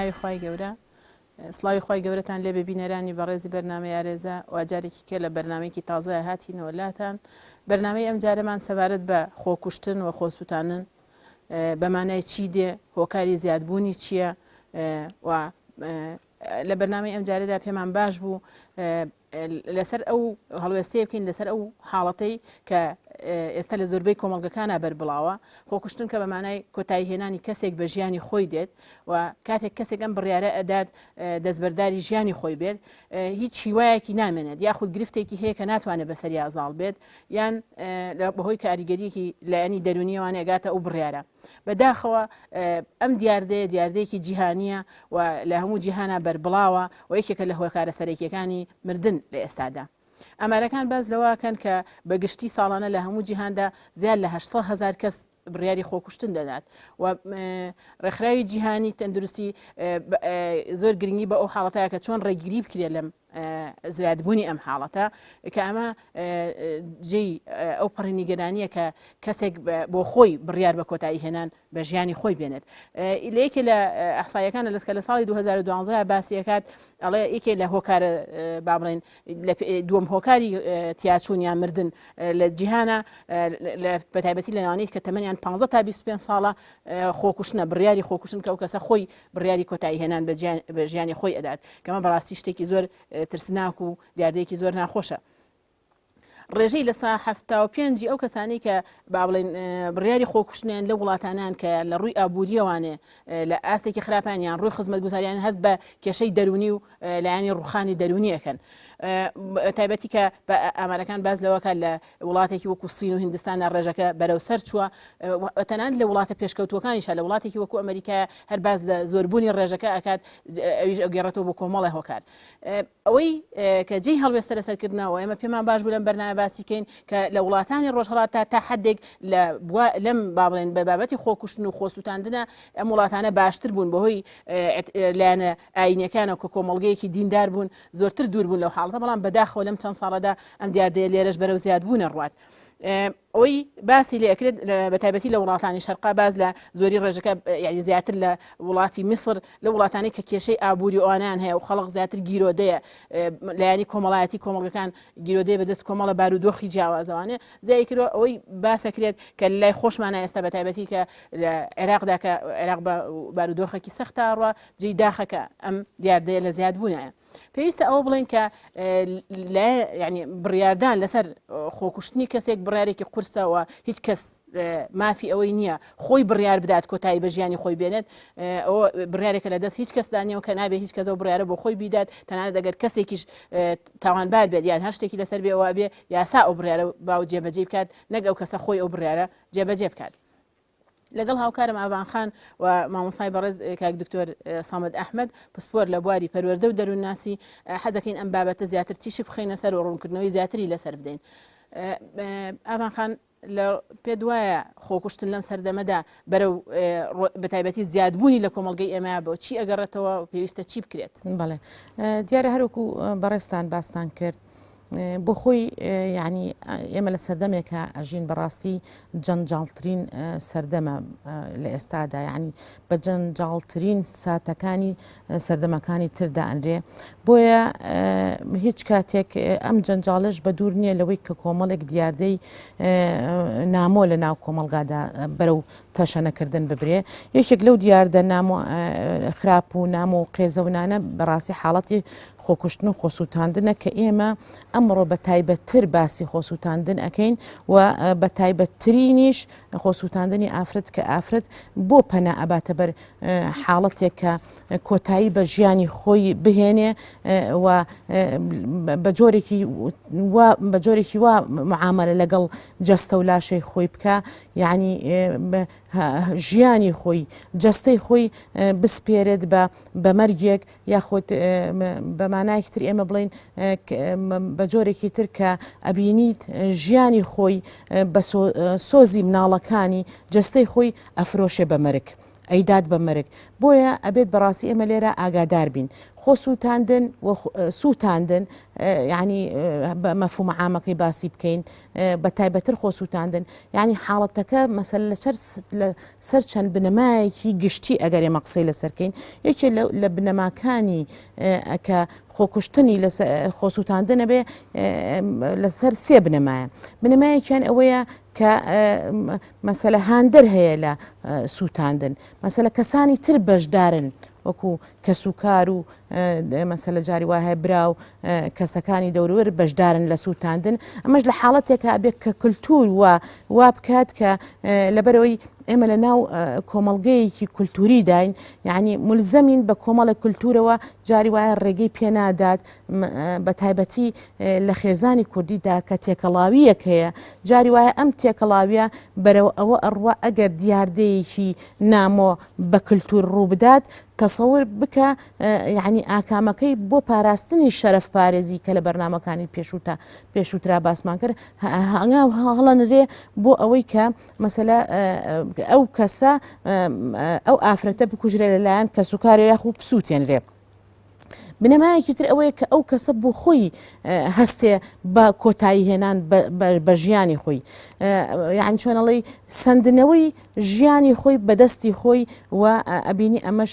ناوی خوای گەورە سڵاوی خوای گەورەتان لێبێ بینەرانی بەڕێزی بەرنامەی ئارێزە وا جارێکی کە لە بەرنامەیەکی تازە هاتینەوە لاتان بەرنامەی ئەم جارەمان سەبارەت بە خۆکوشتن و خۆسووتانن بە مانای چی دێ هۆکاری زیادبوونی چییە و لە بەرنامەی ئەم جارەدا پێمان باش بوو لەسەر ئەو هەڵوێستەیە بکەین لەسەر ئەو حاڵەتەی کە ئێستا لە زۆربەی کۆمەڵگەکانە بەربڵاوە خۆکوشتن کە بە مانای کۆتایی هێنانی کەسێک بە ژیانی خۆی دێت و کاتێک کەسێک ئەم بڕیارە ئەدات دەستبەرداری ژیانی خۆی بێت هیچ هیوایەکی نامێنێت یاخود گرفتێکی هەیە کە ناتوانێت بەسەریا زاڵ بێت یان بەهۆی کاریگەریەکی لایەنی دەرونیەوانە ئەگاتە ئەو بڕیارە بەداخەوە ئەم دیاردەیە دیاردەیەکی جیهانییە و لە هەموو جیهانا بەربڵاوە و یەکێکە لە هۆکارە سەرەکییەکانی مردن لە ئێستادا. ئامارەکان باس لەوە ئەکەن کە بە گشتی ساڵانە لە هەموو جیهاندا زیاد لە 800 هەزار کەس بڕیاری خۆکوشتن دەدات و ڕێکخراوی جیهانی تەندروستی زۆر گرنگی بە ئەو حاڵەتەیە کە چۆن ڕێگری بکرێت لەم زیادبوونی ئەم حاڵەتە کە ئەمە جێی ئەو پەڕی نیگەرانیە کە کەسێک بۆ خۆی بڕیار بە کۆتایی هێنان بە ژیانی خۆی بێنێت لە یەکێ لە ئەحسایەکان لە لەسکە لە ساڵی 2012 باسیەکات ئەڵێ یەکێ لە هۆکارە با بڵێن دووەم هۆکاری تیاچوون یان مردن لە جیهانە بە تایبەتی لەوانەی کە تەمەنیان 15 تا 25 ساڵە خۆکوشتنە بڕیاری خۆکوشتن کە ئەو کەسە خۆی بڕیاری کۆتایی هێنان بە ژیانی خۆی ئەدات کەمە بەڕاستی شتێکی زۆر ترسناک و دیاردەیەکی زۆر ناخۆشە. ڕێژەی لە سا 75 ئەو کەسانی کە با بڵێن بڕیاری خۆکوشتنیان لە وڵاتانان کە لە ڕووی ئابووریەوانێ لە ئاستێکی خراپان یان ڕووی خزمەتگوزاریان هەست بە کێشەی دەرونی و لایەنی ڕوخانی دەرونیەکەن تایبەتی کە بە ئامارەکان باز لەوەکە لە وڵاتێکی وەکو سین و هندستانە ڕێژەکە بەرەو سەر چووە تەنانەت لە وڵاتە پێشکەوتووەکانیشە لە وڵاتێکی وەکو ئەمریکا هەر باز لە زۆربوونی ڕێژەکە ئەکات ئەویش ئەگەڕێتەوە بۆ کۆمەڵی هۆکار ئەوەی کە جێی هەڵوێستە لەسەرکردنەوە ئێمە پێمان باش بوو لەم بەرنامە باسی کەین کە لە وڵاتانی ڕۆژهەڵات تا تا حدێک لە لەم با بڵێن بە بابەتی خۆکوشتن و خۆسووتاندنە ئەم وڵاتانە باشتر بوون بەهۆی لایەنە ئاینەکانەوە کە کۆمەڵگەیەکی دیندار بوون زۆرتر دوور بوون لەو حاڵەتە بەڵام بەداخەوە لەم چەند ساڵەدا ئەم دیاردەیە لێرەش بەرەو زیادبوونە ڕوات. ئەوەی باسی لێ ئەکرێت بە تایبەتی لە وڵاتانی شەرقا باز لە زۆری ڕێژەکە یعنی زیاتر لە وڵاتی میسر لە وڵاتانی کە کێشەی ئابووری ئەوانیان هەیە و خەڵک زیاتر گیرۆدەیە لایەنی کۆمەڵایەتی کۆمەڵگەکان گیرۆدەیە بەدەست کۆمەڵە بارودۆخی جیاوازەوانێ زیای کردوە ئەوەی باسەکرێت کە لای خۆشمانە ئێستا بە تایبەتی کە لە عێراقدا کە عێراق بە بارودۆخێکی سەختا ڕە جێی داخەکە ئەم دیاردەیە لە زیادبوونایە. پێویستە ئەوە بڵێن کە ینی بڕیاردان لەسەر خۆکوشتنی کەسێک بڕارێکی قورسەوە هیچ کەس مافی ئەوەی نییە خۆی بڕیار بدات کۆتایی بە ژیانی خۆی بێنێت ئەوە بڕارێکە لە دەست هیچ کەسدانیەوە کە نابێ هیچ کەسەوە بڕارە بۆ خۆی بیدات تەنانەت ئەگەر کەسێکیش تاوانبار بێت یان هەر شتێکی لەسەر بێ ئەوە بێ یاسا ئەو بڕیارە باو جێبەجێ بکات نەک ئەو کەسە خۆی ئەو بڕیارە جێبەجێ بکات. لەگەڵ هاوکارم ئاڤان خان و مامۆستای بەڕێز کاک دکتۆر سامد ئەحمد پسپۆر لە بواری پەروەردە و دەروونناسی حەزەکەین ئەم بابەتە زیاتر تیشک بخەینە سەر و ڕوونکردنەوەی زیاتری لەسەر بدەین. ئاڤان خان لە پێت وایە خۆکوشتن لەم سەردەمەدا بەرەو بەتایبەتی زیادبوونی لە کۆمەڵگەی ئێمە بۆ چی ئەگەڕێتەوە و پێویستە چی بکرێت؟ بەڵێ دیارە هەروەکو بەڕێزتان باستان کرد بۆ خۆی یعنی ئێمە لە سەردەمێکە ئەژین بەڕاستی جەنجاڵترین سەردەمە لە ئێستادا یعنی بە جەنجاڵترین ساتەکانی سەردەمەکانی تردا ئەنرێ بۆیە هیچ کاتێک ئەم جەنجاڵش بە دوور نییە لەوەی کە کۆمەڵێک دیاردەی نامۆ لە ناو کۆمەڵگادا بەرەو تەشەنەکردن ببرێ یەکێک لەو دیاردە نامۆ خراپ و نامۆ و قێزەونانە بەڕاستی حاڵەتی خۆکوشتن و خۆسووتاندنە کە ئێمە ئەمڕۆ بە تایبەتتر باسی خۆسووتاندن ئەکەین و بە تایبەتترینیش خۆسووتاندنی ئافرەت کە ئافرەت بۆ پەنا ئەباتە بەر حاڵەتێک کە کۆتایی بە ژیانی خۆی بهێنێ و بە جۆرێکی بە جۆرێکی وا معاملە لەگەڵ جەستە و لاشەی خۆی بکە یعنی ژیانی خۆی جەستەی خۆی بسپێرێت بە بە مەرگێک یاخود بە مانایەکی تر ئێمە بڵێین بە جۆرێکی تر کە ئەبینیت ژیانی خۆی بە سۆزی مناڵەکانی جەستەی خۆی ئەفرۆشێ بە مەرگ ئەیدات بە مەرگ بۆیە ئەبێت بەڕاستی ئێمە لێرە ئاگادار بین. خۆ سووتاندن و سووتاندن یعنی بە مەفهومە عامەکەی باسی بکەین بە تایبەتر خۆ سووتاندن یعنی حاڵەتەکە مەسەل لەسەر لەسەر چەند بنەمایەکی گشتی ئەگەر ئێمە قسەی لەسەرکەین یەکێ لە بنەماکانی کە خۆکوشتنی خۆسووتاندنە بێ لەسەر سێ بنەمایە بنەمایەکیان ئەوەیە کە مەسەلە هاندەر هەیە لە سووتاندن مەسەلە کەسانی تر بەشدارن وەکو کەسوکار و مەسەلە جاری وا هەیە برا و کەسەکانی دەوروبەر بەشدارن لە سووتاندن ئەمەش لە حاڵەتێکا ئەبێت کە کللتور و وا بکات کە لەبەرەوەی ئێمە لە ناو کۆمەڵگەیەکی کولتوری داین یعنی ملزەمین بە کۆمەڵە کولتورەوە جاری وایە ڕێگەی پێنادات بە تایبەتی لە خێزانی کوردیدا کە تێکەڵاوییەک هەیە جاری وایە ئەم تێکەڵاویە بەرەو ئەوە ئەڕوا ئەگەر دیاردەیەکی نامۆ بە کلتور ڕووبدات تەسەور بکە یعنی ئاکامەکەی بۆ پاراستنی شەرەف پارێزی کە لە بەرنمەکانی پێشووتا پێشووترا باسمان کرد هەنگاو هەڵەنرێ بۆ ئەوەی کە مەسەلە ئەو کەسە ئەو ئافرەتە بکوژرێ لەلایەن کەسوکارێ یاخو بسووتێنرێ. بنەمایەکی تر ئەوەیە کە ئەو کەسە بۆ خۆی هەستێ بە کۆتایی هێنان بە ژیانی خۆی یعنی چۆنەڵی سندنەوەی ژیانی خۆی بەدەستی خۆی و ئەبینی ئەمەش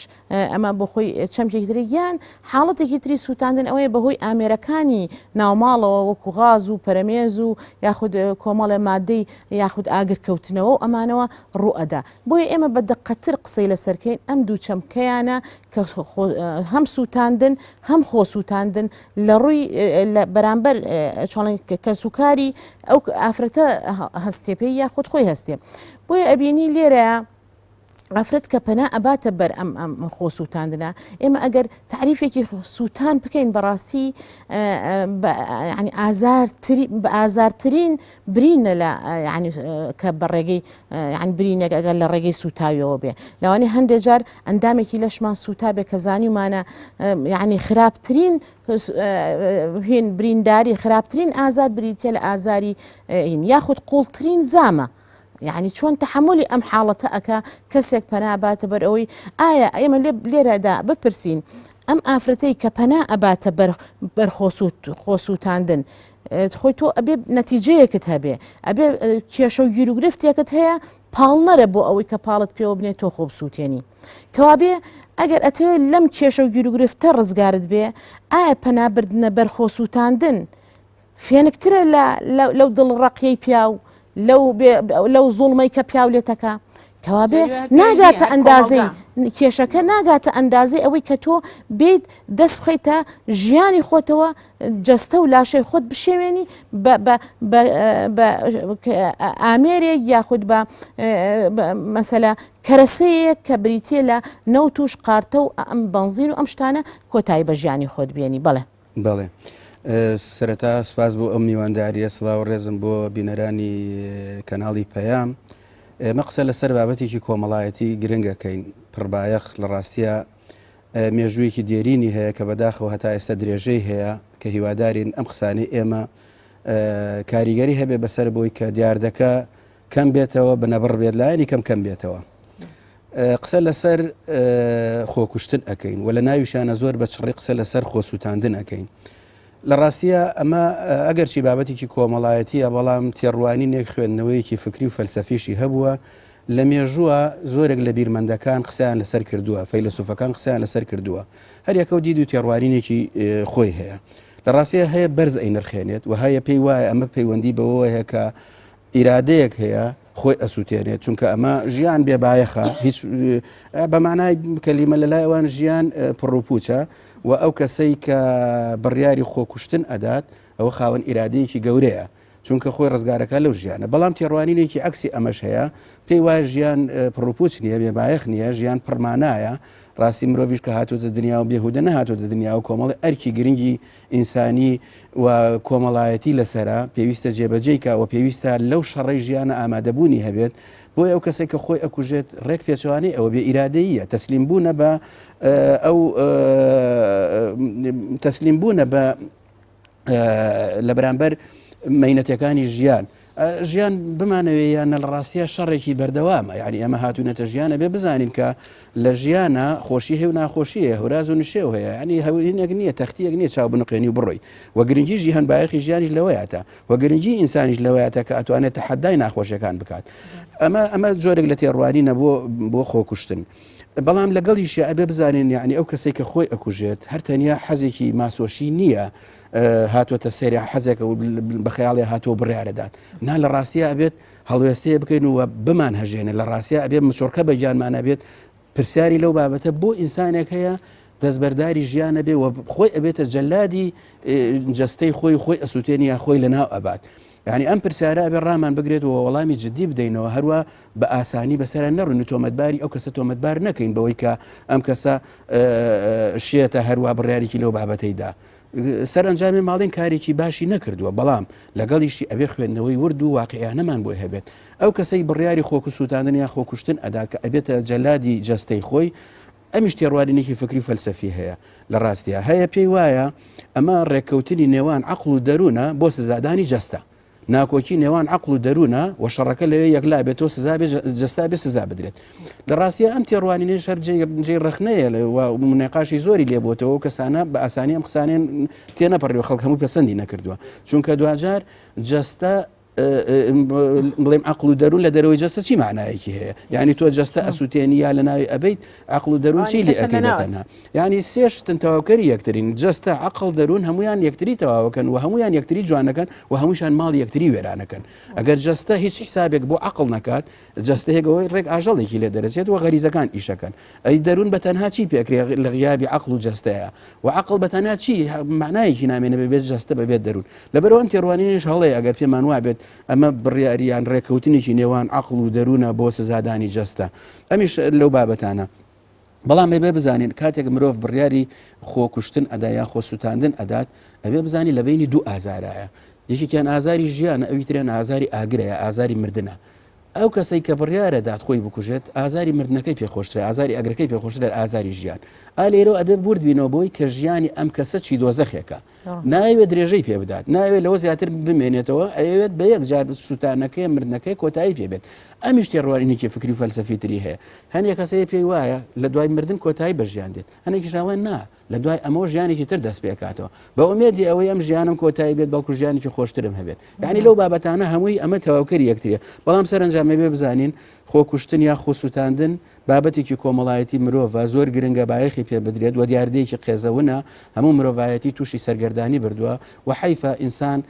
ئەمە بۆ خۆی چەمکێکی تری یان حاڵەتێکی تری سووتاندن ئەوەیە بەهۆی ئامێرەکانی ناوماڵەوە وەکو غاز و پەرەمێز و یاخود کۆمەڵێ مادەی یاخود ئاگرکەوتنەوە و ئەمانەوە ڕوئەدا بۆیە ئێمە بە دقەتر قسەی لەسەرکەین ئەم دوو چەمکەیانە کە هەم سووتاندن هەم خۆ سووتاندن لە ڕووی بەرامبەر چۆن کەسوکاری ئەو ئافرەتە هەستێ پێی یاخود خۆی هەستێ بۆیە ئەبینی لێرە ئافرەت کە پەنا ئەباتە بەر ئەم ئەم خۆ سووتاندنە ئێمە ئەگەر تعریفێکی سووتان بکەین بەڕاستی ینی ئازارتری بە ئازارترین برینە لە ینی کە بە ڕێگەی یان برینێک ئەگەر لە ڕێگەی سووتاویەوە بێ لەوانەیە هەندێک جار ئەندامێکی لەشمان سووتا بێ کە زانیومانە یعنی خراپترین هین برینداری خراپترین ئازار بریتە لە ئازاری یاخود قوڵترین زامە. یعنی چۆن تحملی ئەم حاڵەتە ئەکا کەسێک پەنا باتە بەر ئەوەی ئایا ئێمە لێرەدا بپرسین ئەم ئافرەتەی کە پەنا ئەباتە بەر بەر خۆسووتاندن خۆی تۆ ئەبێ نەتیجەیەکت هەبێ ئەبێ کێشە و گیروگرفتێکت هەیە پاڵنەرە بۆ ئەوەی کە پاڵت پێوە بنێت تۆ خۆ بسووتێنی کەوابێ ئەگەر ئەتەوێت لەم کێشە و گیروگرفتە ڕزگارت بێ ئایا پەنابردنە بەر خۆسووتاندن فێنکترە لە لەو دڵڕەقیەی پیاو لەو لەو زوڵمەی کە پیاو لێتەکە کەوابێ ناگاتە ئەندازەی کێشەکە ناگاتە ئەندازەی ئەوەی کە تۆ بیت دەست بخەیتە ژیانی خۆتەوە جەستە و لاشەی خۆت بشێوێنی بە ئامێرێک یاخود بە مەسەلە کەرەسەیەک کە بریتە لە نەوت و شقارتە و ئەم بەنزین و ئەم شتانە کۆتایی بە ژیانی خۆت بێنی بەڵێ. بەڵێ سەرەتا سپاس بۆ ئەم میوانداریە سڵاو ڕێزم بۆ بینەرانی کەناڵی پەیام ئێمە قسە لەسەر بابەتێکی کۆمەڵایەتی گرنگەکەین پڕبایەخ لە ڕاستیە مێژوویەکی دێرینی هەیە کە بەداخەوە هەتا ئێستا درێژەی هەیە کە هیوادارین ئەم قسانەی ئێمە کاریگەری هەبێ بەسەر بۆی کە دیاردەکە کەم بێتەوە بنەبڕ بێت لایەنی کەم کەم بێتەوە قسە لەسەر خۆکوشتن ئەەکەین و لە ناویشانە زۆر بە چڕی قسە لەسەر خۆسووتاندن ئەەکەین لە ڕاستیە ئەمە ئەگەرچی بابەتێکی کۆمەڵایەتیە بەڵام تێڕوانینێک خوێندنەوەیەکی فکری و فەلسەفیشی هەبووە لە مێژووە زۆرێک لە بیرمەندەکان قسەیان لەسەر کردووە فەیلسوفەکان قسەیان لەسەر کردووە هەریەکە و دید و تێڕوانینێکی خۆی هەیە لە ڕاستیە هەیە بەرز ئەینرخێنێت و هەیە پێی وایە ئەمە پەیوەندی بەوە هەیە کە ئیرادەیەک هەیە خۆی ئەسووتێنێت چونکە ئەمە ژیان بێ بایەخە هیچ بە مانای کەلیمە لە لای ئەوان ژیان پڕوپوچە و ئەو کەسەی کە بڕیاری خۆکوشتن ئەدات ئەوە خاوەن ئیرادەیەکی گەورەیە چونکە خۆی ڕزگارەکە لەو ژیانە بەڵام تێڕوانینێکی عەکسی ئەمەش هەیە پێی وایە ژیان پڕوپوچ نییە بێ بایەخ نییە ژیان پڕمانایە ڕاستی مرۆڤیش کە هاتوتە دنیا و بێهودە نەهاتوتە دنیا و کۆمەڵی ئەرکی گرنگی ئینسانی و کۆمەڵایەتی لەسەرە، پێویستە جێبەجێی کا و پێویستە لەو شەڕەی ژیانە ئامادەبوونی هەبێت، بۆیە ئەو کەسێک کە خۆی ئەکوژێت ڕێک پێچەوانەی ئەوە بێ ئیرادەییە، تەسلیم بوونە بە ئەو تەسلیم بوونە بە لە بەرامبەر مەینەتەکانی ژیان. ژیان بمانەوێ یان نە لە ڕاستیە شەڕێکی بەردەوامە یعنی ئەمە هاتوونەتە ژیانە بێ بزانین کە لە ژیانە خۆشی هەیە و ناخۆشی هەیە هوراز و نشێو هەیە ینی هەورینێک نییە تەختیەک نییە چاو بنقێنی و بڕۆی و گرنگی ژیان بایەخی ژیانیش لەوەیەتە و گرنگی ئینسانیش لەوەیەتە کە ئەتوانێت تەحەدای ناخۆشیەکان بکات ئەمە ئەمە جۆرێک لە تێڕوانینە بۆ بۆ خۆکوشتن. بەڵام لەگەڵیشی ئەبێ بزانین یعنی ئەو کەسێک کە خۆی ئەکوژێت هەر تەنیا حەزێکی ماسۆشی نییە هاتووەتە سەری حەزێکە و بە خەیاڵی هاتووە بڕیارەدات نا لە ڕاستیە ئەبێت هەڵوێستەیە بکەین و بمان هەژێنێ لە ڕاستیا ئەبێ مچۆڕکە بە گیانمانە بێت پرسیاری لەو بابەتە بۆ ئینسانێک هەیە دەستبەرداری ژیانە بێ و خۆی ئەبێتە جەلادی جەستەی خۆی خۆی ئەسووتێنی یا خۆی لەناو ئەبات. یعنی ئەم پرسیارە ئەبێ ڕامان بگرێت و وەڵامی جدی بدەینەوە هەروە بە ئاسانی بەسەر نەڕون و تۆمەتباری ئەو کەسە تۆمەتبار نەکەین بەوەی کە ئەم کەسە شێتە هەروە بڕیارێکی لەو بابەتەیدا. سەرئەنجامی ماڵین کارێکی باشی نەکردووە، بەڵام لەگەڵیشی ئەبێ خوێندنەوەی ورد و واقیعیانەمان بۆی هەبێت. ئەو کەسەی بڕیاری خۆکوسووتاندن یا خۆکوشتن ئەدات کە ئەبێتە جەلادی جەستەی خۆی، ئەمیش تێڕوانینێکی فکری و فەلسەفی هەیە. لە ڕاستیا هەیە پێی وایە ئەمە ڕێککەوتنی نێوان عەقڵ و دەروونە بۆ سزادانی جەستە. ناکۆکی نێوان عەقڵ و دەروونە و شەڕەکە لەوێ یەکلا بێتەوە سزا بێ جەستا بێ سزا بدرێت لە ڕاستیە ئەم تێڕوانینەیش هەر جێی ڕەخنەیە و منێقاشی زۆری لێبووتەوە و کەسانە بە ئاسانی ئەم قسانێن تێنەپەڕی و خەڵک هەموو پەسەندی نەکردووە چونکە دواجار جەستە بڵێم عقل و دەروون لە دەرەوەی جەستە چی معنایەکی هەیە یعنی تۆ جەستە ئەسووتێنی یا لە ناوی ئەبیت عقل و دەروون چی لێ ئەکەی بەتەنها یانی سێ شتن تەواوکەری یەکترین، جەستە، عەقڵ، دەروون هەموویان یەکتری تەواوەکەن و هەموویان یەکتری جوانەکەن و هەمووشیان ماڵی یەکتری وێرانەکەن. ئەگەر جەستە هیچ حیسابێک بۆ عەقڵ نەکات، جەستەیەک ئەوەی ڕێک ئاژەڵێکی لێ دەرەچێت و غەریزەکان ئیشەکەن. ئەی دەروون بە تەنها چی پێکرێ لە غیابی عەقڵ و جەستەیە؟ و عەقڵ بە تەنها چی مەعنایەکی نامێنێ بەبێ جەستە بەبێ دەروون. لەبەرئەوە ئەم تێڕوانینەش هەڵەیە ئەگەر پێمان وابێت ئەمە بڕیار یان ڕێککەوتنێکی نێوان عەقڵ و دەروونە بۆ سزادانی جەستە. ئەمیش لەو بابەتانە. بەڵام ئەبێ بزانین کاتێک مرۆڤ بڕیاری خۆکوشتن ئەدا یان خۆسووتاندن ئەدات ئەبێ بزانین لە بینی دوو ئازارایە یەکێکیان ئازاری ژیانە ئەوی تریان ئازاری ئاگرە یا ئازاری مردنە ئەو کەسەی کە بڕیارە دات خۆی بکوژێت ئازاری مردنەکەی پێخۆشترە ئازاری ئەگرەکەی پێخۆشترە ئازاری ژیان ئا لێرەوە ئەبێ ورد بینەوە بۆی کە ژیانی ئەم کەسە چی دۆزەخێکە نایەوێت درێژەی پێ بدات، نایەوێت لەوە زیاتر بمێنێتەوە، ئەیەوێت بە یەک جار سووتانەکەی، مردنەکەی کۆتایی پێ بێت. ئەمیش تێڕوانینێکی فکری و فەلسەفی تری هەیە. هەنێک کەس هەیە پێی وایە لە دوای مردن کۆتایی بە ژیان دێت، هەنێکیش ئەڵێن نا، لە دوای ئەمەوە ژیانێکی تر دەست پێکاتەوە. بە ئومێدی ئەوەی ئەم ژیانم کۆتایی بێت، بەڵکو ژیانێکی خۆشترم هەبێت. یانی لەو بابەتانە هەمووی ئەمە تەواوکەری یەکتریە. بەڵام سەرەنجام ئەبێ بزانین خۆکوشتن یا خۆسووتاندن بابەتێکی کۆمەڵایەتی مرۆڤە زۆر گرنگە بایەخی پێ بدرێت و دیاردەیەکی قێزەونە هەموو مرۆڤایەتی تووشی سەرگەردانی بردووە و حەیفە ئینسان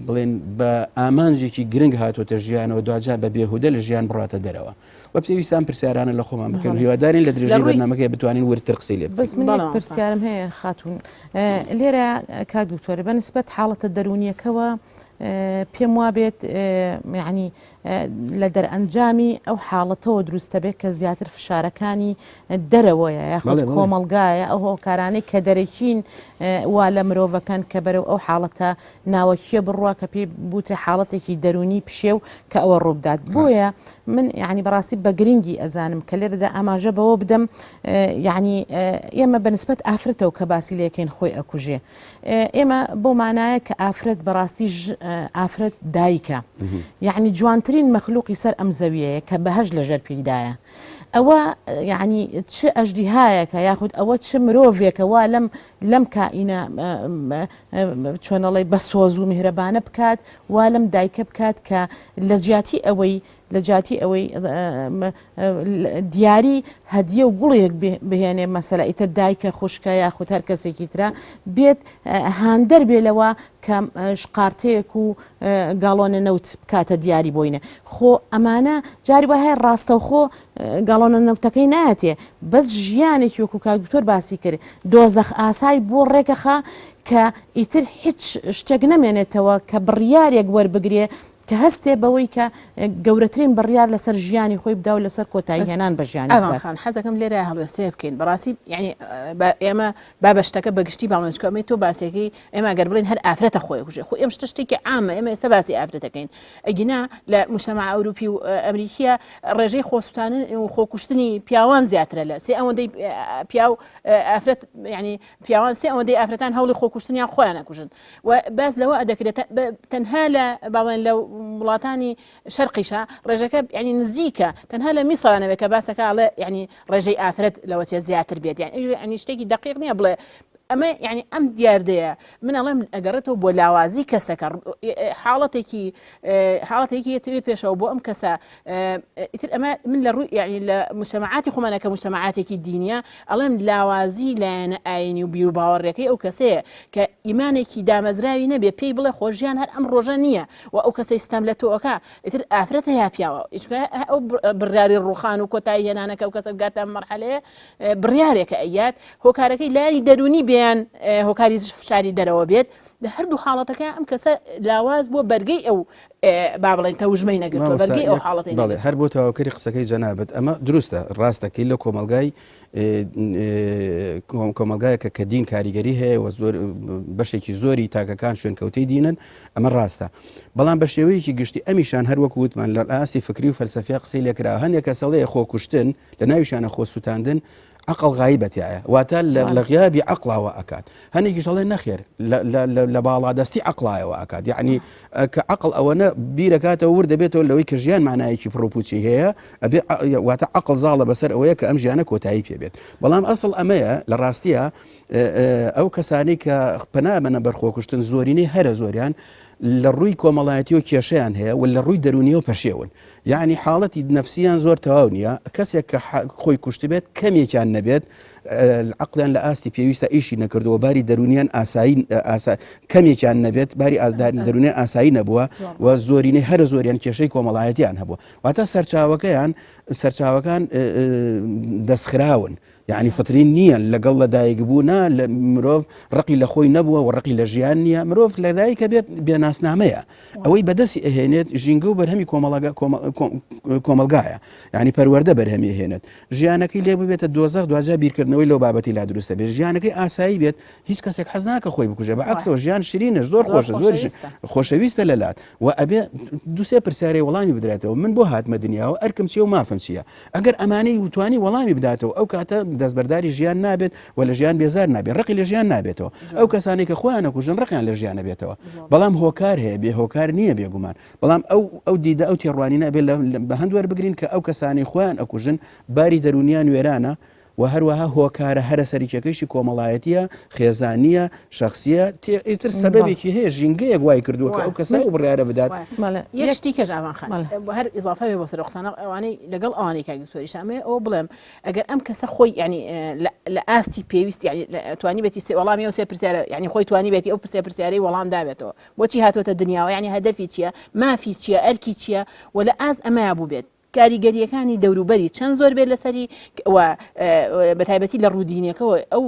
بڵێن بە ئامانجێکی گرنگ هاتوۆتە ژیانەوە دواجار بە بێهودە لە ژیان بڕاتە دەرەوە و پێویستان پرسیارانە لە خۆمان بکەن هیوادارین لە درێژەی بەرنامەکەی بتوانین وردتر قسەی لێ بەس من پرسیارم هەیە خاتون لێرە کاک دکتۆر بە نسبەت حاڵەتە دەروونیەکەوە پێم وابێت یعنی لە دەرئەنجامی ئەو حاڵەتەوە دروست دەبێت کە زیاتر فشارەکانی دەرەوەیە یاخود کۆمەڵگایە ئەو هۆکارانەی کە دەرەکین وا لە مرۆڤەکەن کە بەرەو ئەو حاڵەتە ناوەکیە بڕوا کە پێی بوترێ حاڵەتێکی دەرونی پشێو کە ئەوە ڕووبدات بۆیە من یعنی بەڕاستی بە گرنگی ئەزانم کە لێرەدا ئاماژە بەوە بدەم یعنی ئێمە بەنسبەت ئافرەتەوە کە باسی لەکەین خۆی ئەکوژێ ئێمە بەو مانایە کە ئافرەت بەڕاستی ئافرەت دایکە یعنی جوانترین مەخلوقی سەر ئەم زەویەیە کە بەهەشت لەژێر پێیدایە ئەوە یعنی چ ئەژدیهایەکە یاخود ئەوە چ مرۆڤێکە وا لەم لەم کائینە چۆنەڵی بە سۆز و میهرەبانە بکات وا لەم دایکە بکات کە لە جیاتی ئەوەی لە جیاتی ئەوەی دیاری هەدیە و گوڵێک بهێنێ مەسەلە ئیتر دایکە خوشکە یاخود هەر کەسێکی ترە بێت هاندەر بێ لەوە کە شقارتەیەک و گاڵۆنە نەوت بکاتە دیاری بۆینە خۆ ئەمانە جاری وە هەیە ڕاستەوخۆ گاڵۆنە نەوتەکەی نایەتێ بەس ژیانێکی وەکو کاک دکتۆر باسی کرد دۆزەخ ئاسای بۆ ڕێکەخا کە ئیتر هیچ شتێک نەمێنێتەوە کە بڕیارێک وەربگرێ. کە هەستێ بەوەی کە گەورەترین بڕیار لەسەر ژیانی خۆی بدا و لەسەر کۆتایی هێنان بە ژیانی ئاڤان بدات. خان حەزەکەم لێرە هەڵوێستەیە بکەین بەڕاستی یعنی با ئێمە با بە شتەکە بە گشتی باڵێن چونکە ئەمەی تۆ باسێکی ئێمە گەر بڵێن هەر ئافرەتە خۆی کوژێ خۆ ئێم شتە شتێکی عامە ئێمە ئێستا باسی ئافرەتەکەین ئەگینا لە مجتمع ئەوروپی و ئەمریکیە ڕێژەی خۆسوتانن و خۆکوشتنی پیاوان زیاترە لە سێ ئەوەندەی پیاو ئافرەت یعنی پیاوان سێ ئەوەندەی ئافرەتان هەوڵی خۆکوشتنیان خۆیان ئەکوژن و باس لەوە ئەدەکرێت تەنها لە باڵێن لە وڵاتانی شەرقیشە ڕێژەکە یعنی نزیکە تەنها لە میسرا نەبێت کە باسەکە ئەڵێ یعنی ڕێژەی ئافرەت لەوە چێ زیاتر بێت یعنی شتێکی دقیق نییە بڵێ ئەمە یعنی ئەم دیاردەیە من ئەڵێم ئەگەڕێتەوە بۆ لاوازی کەسەکە حاڵەتێکی حاڵەتێکی یەتەوێ پێشەوە بۆ ئەم کەسە ئیتر ئەمە من لە ڕووی یعنی لە مجتمعاتی خۆمانە کە مجتمعاتێکی دینیە ئەڵێم لاوازی لایەنە ئاینی و بیر و باوەڕەکەی ئەو کەسەیە کە ئیمانێکی دامەزراوی نەبێ پێی بڵێ خۆژیان هەر ئەم ڕۆژە نییە و ئەو کەسەی ستەم لە تۆ ئەکا ئیتر ئافرەتە یا پیاوە ئەو بڕیاری ڕوخان و کۆتایی هێنانەکە و کەسە گاتە مەرحەلەیە بڕیارێکە ئەیات هۆکارەکەی لایەنی دەرونی بیان هۆکاری فشاری دەرەوە بێت لە هەردوو حاڵەتەکە ئەم کەسە لاواز بووە بەرگەی ئەو با بڵێن تەوژمەی نەگرتووە بەرگەی ئەو حاڵەتەی بەڵێ هەر بۆ تەواوکەری قسەکەی جەنابت ئەمە دروستە ڕاستەکەی لە کۆمەڵگای کۆمەڵگایەکە کە دین کاریگەری هەیە و زۆر بەشێکی زۆری تاکەکان شوێنکەوتەی دینن ئەمە ڕاستە بەڵام بە شێوەیەکی گشتی ئەمیشان هەروەک وتمان لە ئاستی فکری و فەلسەفیا قسەی لێکرا هەندێک کەسەڵەیە خۆکوشتن لە ناویشانە خۆسووتاندن عەقڵ غایبە تیایە واتە لە غیابی عەقڵاوە ئەکات هەنێکیش ئەڵێ نەخێر لە باڵادەستی عەقڵایەوە ئەکات یعنی کە عەقڵ ئەوەنە بیرەکاتەوە ورد دەبێتەوە لەوەی کە ژیان مانایەکی پڕوپوچی هەیە ئەبێ واتە عەقڵ زاڵە بەسەر ئەوەیە کە ئەم ژیانە کۆتایی پێ بێت بەڵام ئەسڵ ئەمەیە لە ڕاستیە ئەو کەسانەی کە پەنا بەنە بەر خۆکوشتن زۆرینەی هەرە زۆریان لە ڕووی کۆمەڵایەتی و کێشەیان هەیە و لە ڕووی دەرونیەوە پەشێون یەعنی حاڵەتی نەفسیان زۆر تەواو نییە، کەسێک کە خۆی کوشتبێت کەمێکیان نەبێت عەقڵیان لە ئاستی پێویستە ئیشی نەکردووە باری دەرونیان ئاسایی کەمێکیان نەبێت باری ئازداری دەرونیان ئاسایی نەبووە و زۆرینەی هەرە زۆریان کێشەی کۆمەڵایەتیان هەبووە واتە سەرچاوەکەیان سەرچاوەکان دەستخراون. یەعنی فطری نییە لەگەڵ لە دایک بوونا لە مرۆڤ ڕقی لە خۆی نەبووە و ڕقی لە ژیان نییە مرۆڤ لە دایکە بێت بێناسنامەیە ئەوەی بەدەستی ئەهێنێت ژینگە و بەرهەمی کۆمەڵگا کۆمەڵگایە یعنی پەروەردە بەرهەمی هێنێت ژیانەکەی لێ ببێتە دۆزەخ دواجار بیرکردنەوەی لەو بابەتی لا دروستە بێت ژیانەکەی ئاسایی بێت هیچ کەسێک حەز ناکە خۆی بکوژێ بە عەکسەوە ژیان شیرینە زۆر خۆشە زۆر خۆشەویستە لەلات و ئەبێ دوسێ پرسیارەی وەڵامی بدرێتەوە من بۆ هاتمە دنیاوە ئەرکم چیە و مافم چییە ئەگەر ئەمانەی وتوانی وەڵامی بداتەوە ئەو کاتە دەستبەرداری ژیان نابێت و لە ژیان بێزار نابێت ڕقی لە ژیان نابێتەوە ئەو کەسانێک کە خۆیان نەکوژن ڕقیان لە ژیان نەبێتەوە بەڵام هۆکار هەیە بێ هۆکار نییە بێگومان بەڵام ئەو ئەو دیدە ئەو تێڕوانینە بێت بە هەند وەربگرین کە ئەو کەسانی خۆیان ئەکوژن باری دەرونیان وێرانە و هەروەها هۆکارە هەرە سەرکیەکەیشی کۆمەڵایەتیە، خێزانیە، شەخسیە، ئیتر سەبەبێکی هەیە ژینگەیەک وای کردووە کە ئەو کەسە ئەو بڕیارە بدات. یەک شتی کەش ئاوان خان هەر ئیزافە بێ بۆ سەر قسانە ئەوانەی لەگەڵ ئەوانەی کاک دکتۆریش ئەمەوێ ئەوە بڵێم ئەگەر ئەم کەسە خۆی یعنی لە ئاستی پێویست یعنی توانی بێتی سێ وەڵامی ئەو سێ پرسیارە یعنی خۆی توانی بێتی ئەو پرسێ پرسیارەی وەڵام دابێتەوە بۆچی هاتووەتە دنیاوە یعنی هەدەفی چییە مافی چییە ئەرکی چییە و لە ئاست ئەمەیا بوو بێت کاریگەرییەکانی دەوروبەری چەند زۆر بێت لەسەری و بەتایبەتی لە ڕوودینەکەەوە ئەو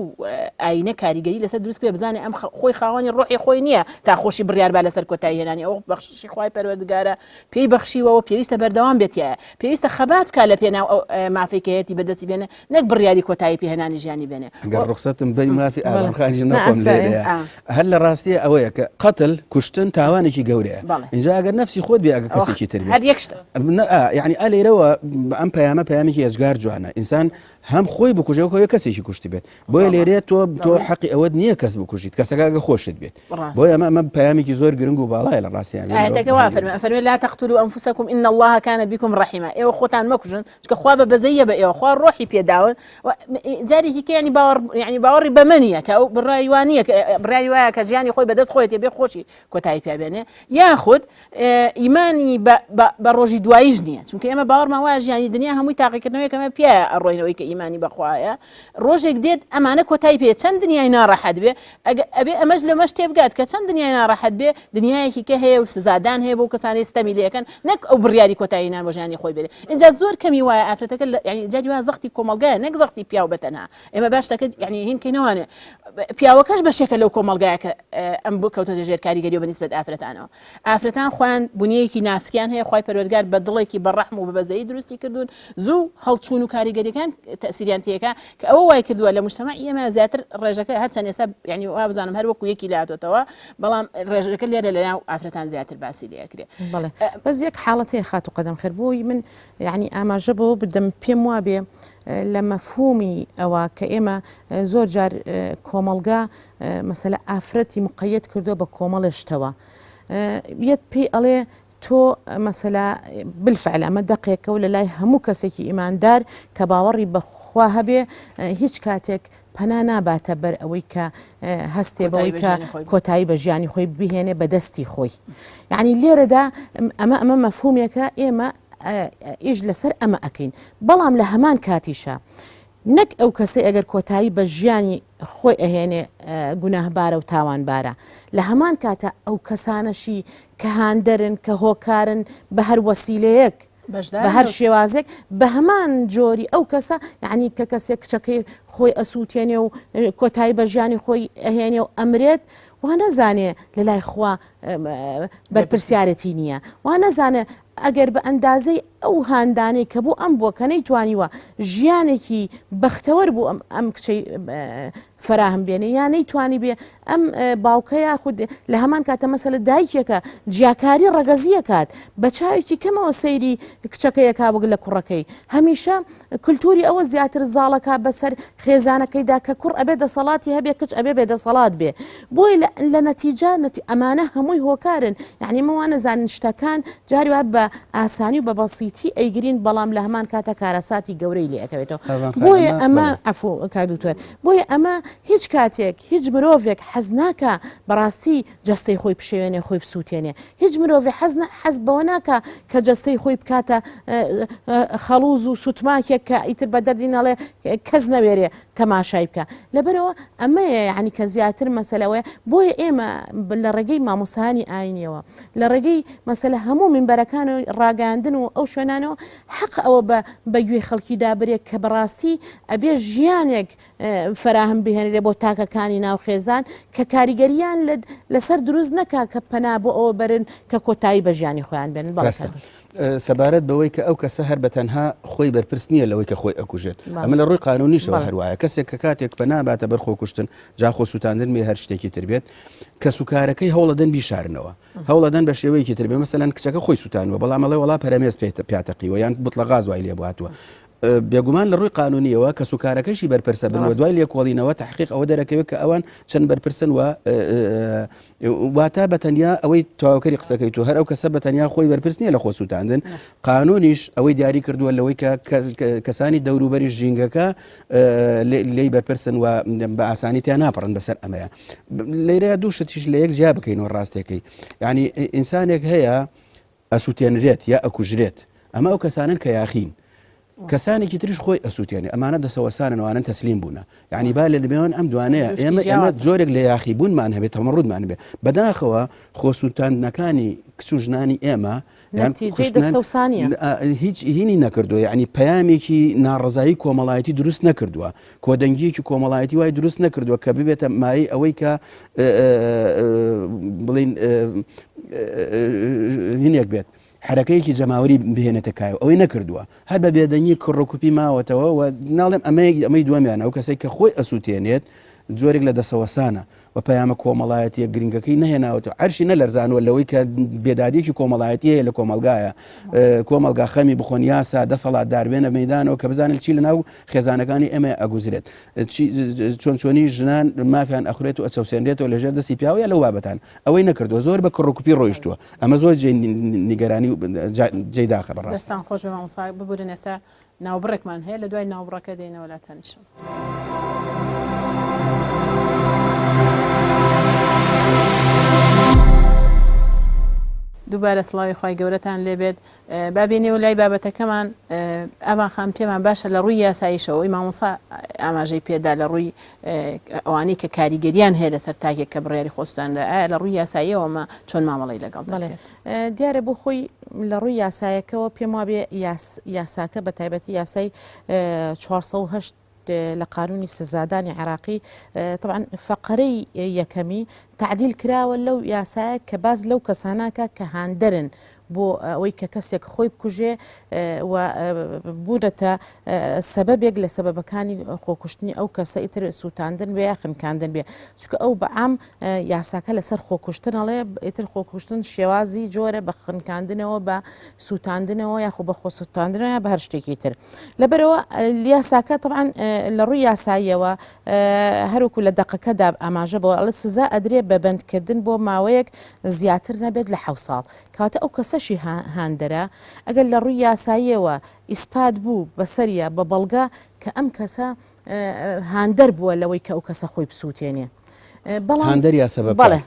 ئاینە کاریگەری لەسەر دروست پێ بزانێ ئەم خۆی خاوەنی ڕۆحی خۆی نییە تا خۆشی بڕیار با لەسەر کۆتایی هێنانی ئەو بەخششی خوای پەروەردگارە پێی بەخشیوەوە پێویستە بەردەوام بێتایە پێویستە خەبات بکات لە پێناو ئەو مافێک هەیەتی بەدەستی بێنێ نەک بڕیاری کۆتایی پێهێنانی ژیانی بێنێ. گەر ڕوخسەتم بەی مافی ئاوان خانیش نەخۆم لێرەیە هەر لە ڕاستیە ئەوەیە کە قەتل کوشتن تاوانێکی گەورەیە اینجا ئەگەر نەفسی خۆت بێ ئەگەر کەسێکی تر هەر یەک شتە یعنی ئا لێرەوە ئەم پەیامە پەیامێکی ئێجگار جوانە ئینسان هەم خۆی بکوژێ و کەسێکی کوشتی بێت بۆیە لێرەیە تۆ تۆ حەقی ئەوەت نییە کەس بکوژیت کەسەکە ئەگە خۆشت بێت بۆیە ئەمە ئەمە پەیامێکی زۆر گرنگ و باڵایە لە ڕاستیان ئاەتەکە وا فەرمێ فەرمێ لا تقتلوا أنفسكم إن الله كان بكم رحيما ئێوە خۆتان مەکوژن چونکە خوا بە بەزەیە بە ئێوە خوا ڕۆحی پێداون جارێکی کە ینی باوەڕ ینی باوەڕی بەمە نییە کە ئەو بڕای وانە کە بڕیاری وایە کە ژیانی خۆی بەدەست خۆیەتی بێ خۆشی کۆتایی پێبێنێ یاخود ئیمانی بە ڕۆژی دواییش نییە چونکە ئێمە باوەڕمان وایە ژیانی دنیا هەمووی تاقیکردنەوەیەکە ئەمە پیایە ئەڕۆینەوەی کە ئیمانی بەخوایە ڕۆژێک دێت ئەمانە کۆتایی پێ چەند دنیای ناڕەحەت بێ ئەبێ ئەمەش لەمەش تێبگات کە چەند دنیای ناڕەحەت بێ دنیایەکی کە هەیە و سزادان هەیە بۆ کەسانی ستەمی لەکەن نەک ئەو بڕیاری کۆتایی نان بۆ ژیانی خۆی بێت اینجا زۆر کەمی وایە ئافرەتەکە یعنی جاری وا زەختی کۆمەڵگایە نەک زەختی پیاو بەتەنها ئێمە باش شتەکە یعنی هین کەینەوانێ پیاوەکەش بەشێکە لەو کۆمەڵگایە کە ئەم بۆ کەوتۆتە ژێر کاریگەری و بەنیسبەت ئافرەتانەوە ئافرەتان خۆیان بنیەیەکی ناسکیان هەیە خوای پەروەردگار بە دڵێکی بە ڕەحم و بە بەزەیی دروستی کردوون زوو هەڵچوون و کاریگەریەکان تەسیریان تێکا کە ئەوە وای کردووە لە مجتەمەعی ئێمە زیاتر ڕێژەکە هەرچەند ئێستا یعنی وا بزانم هەر وەکو یەکی لاتۆتەوە بەڵام ڕێژەکە لێرە لە ناو ئافرەتان زیاتر باسی لێ ئەکرێ. بەڵێ بەس یەک حاڵەت هەیە خاتوو قەدەم خێر بۆی من یعنی ئاماژە بەوە بدەم پێم وابێ لە مەفهومی ئەوە کە ئێمە زۆر جار کۆمەڵگا مەسەلە ئافرەتی مقەیەت کردووە بە کۆمەڵێ شتەوە یەت پێی ئەڵێ تۆ مەسەلا بالفعل ئەمە دەقێکە و لە لای هەموو کەسێکی ئیماندار کە باوەڕی بەخوا هەبێ هیچ کاتێک پەنا ناباتە بەر ئەوەی کە هەستێ بەوەی کە کۆتایی بە ژیانی خۆی بهێنێ بە دەستی خۆی یعنی لێرەدا ئەمە ئەمە مەفهومێکە ئێمە ئیش لەسەر ئەمە ئەەکەین بەڵام لە هەمان کاتیشە نەک ئەو کەسەی ئەگەر کۆتایی بە ژیانی خۆی ئەهێنێ گوناهبارە و تاوانبارە، لە هەمان کاتا ئەو کەسانەشی کە هاندەرن، کە هۆکارن بە هەر وەسیلەیەک، بە هەر شێوازێک، بە هەمان جۆری ئەو کەسە، یەعنی کە کەسێک کچەکەی خۆی ئەسووتێنێ و کۆتایی بە ژیانی خۆی ئەهێنێ و ئەمرێت، وا نەزانێ لە لای خوا بەرپرسیارەتی نییە، وا نەزانێ ئەگەر بە ئەندازەی ئەو هاندانەی کە بۆ ئەم بووە کە نەیتوانیوە ژیانێکی بەختەوەر بۆ ئەم ئەم کچەی فەراهەم بێنێ یا نەیتوانی بێ ئەم باوکە یاخود لە هەمان کاتە مەسەلە دایکێکە جیاکاری ڕەگەزیەکات بە چاوێکی کەمەوە سەیری کچەکەیەکا وەک لە کوڕەکەی هەمیشە کلتوری ئەوە زیاتر زاڵەکا بەسەر خێزانەکەیدا کە کوڕ ئەبێ دەسەڵاتی هەبێ کچ ئەبێ بێ دەسەڵات بێ بۆیە لە نەتیجە نەتی ئەمانە هەمووی هۆکارن یعنی ئمە وانەزانین شتەکان جاری وا بە ئاسانی و بە بەسیتی ئەیگرین بەڵام لە هەمان کاتە کارەساتی گەورەی لێ ئەکەوێتەوە بۆیە ئەمە عەفو کاک دکتۆر بۆیە ئەمە هیچ کاتێک هیچ مرۆڤێک حەز ناکا بەڕاستی جەستەی خۆی بشێوێنێ خۆی بسووتێنێ هیچ مرۆڤێ حەز حەز بەوە ناکا کە جەستەی خۆی بکاتە خەڵوز و سوتماکێک کە ئیتر بە دەردی نەڵێ کەس نەوێرێ تەماشای بکە لەبەرەوە ئەمەیە یعنی کە زیاتر مەسەلەوەیە بۆیە ئێمە لە ڕێگەی مامۆستایانی ئاینیەوە لە ڕێگەی مەسەلە هەموو منبەرەکان و ڕاگەاندن و ئەو شوێنانەوە حەق ئەوە بە بەگوێی خەڵکی دابرێت کە بەڕاستی ئەبێ ژیانێک فەراهەم بهێنرێ بۆ تاکەکانی ناو خێزان کە کاریگەریان لەسەر دروست نەکا کە پەنا بۆ ئەوە بەرن کە کۆتایی بە ژیانی خۆیان بێنن. بەڵێ ڕاستە. سەبارەت بەوەی کە ئەو کەسە هەر بە تەنها خۆی بەرپرس نییە لەوەی کە خۆی ئەکوژێت ئەمە لە ڕووی قانونیشەوە هەروایە کەسێک کە کاتێک پەنا باتە بەر خۆکوشتن جا خۆ سووتاندن بێ هەر شتێکی تر بێت کەسوکارەکەی هەوڵەدەن بیشارنەوە هەوڵەدەن بە شێوەیەکی تر بێ مەسەلەن کچەکە خۆی سووتانوە بەڵام ئەڵێ وەڵا پەرەمێز پیاتەقیوە یان بوتڵە غاز وای لێ بهاتووە بێگومان لە ڕووی قانونیەوە کەسوکارەکەشی بەرپرسە بن و دوای لێکۆڵینەوە تحقیق ئەوە دەرەکەوێت کە ئەوان چەند بەرپرسن و واتە بە تەنیا ئەوەی تەواوکەری قسەکەی تو هەر ئەو کەسە بە تەنیا خۆی بەرپرس نییە لە خۆ سووتاندن قانونیش ئەوەی دیاری کردووە لەوەی کە کەسانی دەوروبەری ژینگەکە لێی بەرپرسن و بە ئاسانی تیا ناپەڕن بەسەر ئەمەیە لێرە دوو شتیش لە یەک جیا بکەینەوە ڕاستەکەی ینی ئینسانێک هەیە ئەسوتێنرێت یا ئەکوژرێت ئەمە ئەو کەسانەن کە یاخین کەسانێکی تریش خۆی ئەسووتێنێ ئەمانە دەسەوەسانن وانن تەسلیم بوونە یعنی با لە نێوان ئەم دوانەیە ئێمە ئێمە جۆرێک لە یاخی بوونمان هەبێت تەمەڕودمان بێ بەداخەوە خۆسووتاندنەکانی کچ و ژنانی ئێمە هیچ هینی نەکردووە یعنی پەیامێکی ناڕزایی کۆمەڵایەتی دروست نەکردووە کۆدەنگیەکی کۆمەڵایەتی وای دروست نەکردووە کە ببێتە مایەی ئەوەی کە بڵین هینێک بێت حرەکەیەکی جەماوەری بهێنێتە کایەوە ئەوەی نەکردووە هەر بە بێدەنگی کڕۆکوپی ماوەتەوە و ناڵێم ئەمەیەک ئەمەی دووەمیان ئەو کەسێک کە خۆی ئەسووتێنێت جۆرێک لە دەسەوەسانە و پەیامە کۆمەڵایەتیە گرنگەکەی نەهێناوەتەوە عەرشی نەلەرزانوە لەوەی کە بێدادیەکی کۆمەڵایەتی هەیە لە کۆمەڵگایە کۆمەڵگا خەمی بخۆن یاسا دەسەڵاتدار بێنە مەدانەوە کە بزانن چی لەناو خێزانەکانی ئێمە ئەگوزرێت چۆن چۆنی ژنان مافیان ئەخورێت و ئەچەوسێنرێتەوە لەژێر دەستی پیاوە یا لەو بابەتان ئەوەی نەکردووە زۆر بە کڕوکوپی ڕۆیشتووە ئەمە زۆر جێ نیگەرانی و جێی داخە بەڕاست دەستان خۆش بێ مامۆستا ببورن ئێستا ناوبڕێکمان هەیە لە دوای ناوبڕەکە دێینەوە لاتان ئیشەڵا. دووبارە سڵاوی خوای گەورەتان لێبێت با بێنەوە لای بابەتەکەمان ئاڤان خان پێمان باشە لە ڕووی یاساییشەوە ئەوەی مامۆسا ئاماژەی پێدا لە ڕووی ئەوانەی کە کاریگەریان هەیە لەسەر تاکێک کە بڕیاری خۆسوتان لە ئایا لە ڕووی یاساییەوە مە چۆن مامەڵەی لەگەڵ دەکرێت؟ دیارە بۆ خۆی لە ڕووی یاسایەکەوە پێم وابێ یاساکە بە تایبەتی یاسای 408 لە قانونی سزادانی عێراقی طبعا فەقەرەی یەکەمی تعدیل کراوە لەو یاسایە کە باز لەو کەساناکە کە هاندەرن بۆ ئەوەی کە کەسێک خۆی بکوژێ و بوونەتە سەبەبێک لە سەبەبەکانی خۆکوشتنی ئەو کەسە ئیتر سووتاندن بێ یا خنکاندن بێ چونکە ئەو بەعام یاساکە لەسەر خۆکوشتن ئەڵێ ئیتر خۆکوشتن شێوازی جۆرە بە خنکاندنەوە بە سووتاندنەوە یاخۆ بە خۆسووتاندنەوە یا بە هەر شتێکی تر لەبەرەوە یاساکە طبعا لە ڕووی یاساییەوە هەروکو لە دەقەکەدا ئاماژە بۆ ئەڵێ سزا ئەدرێ بە بەندکردن بۆ ماوەیەک زیاتر نەبێت لە حەو ساڵ کەواتە ئەو کەسەشی هاندەرە ئەگەر لە ڕووی یاساییەوە ئیسپات بوو بەسەریا بە بەڵگە کە ئەم کەسە هاندەر بووە لەوەی کە ئەو کەسە خۆی بسووتێنێ. بەڵام هاندەر یا سەبەب بەڵێ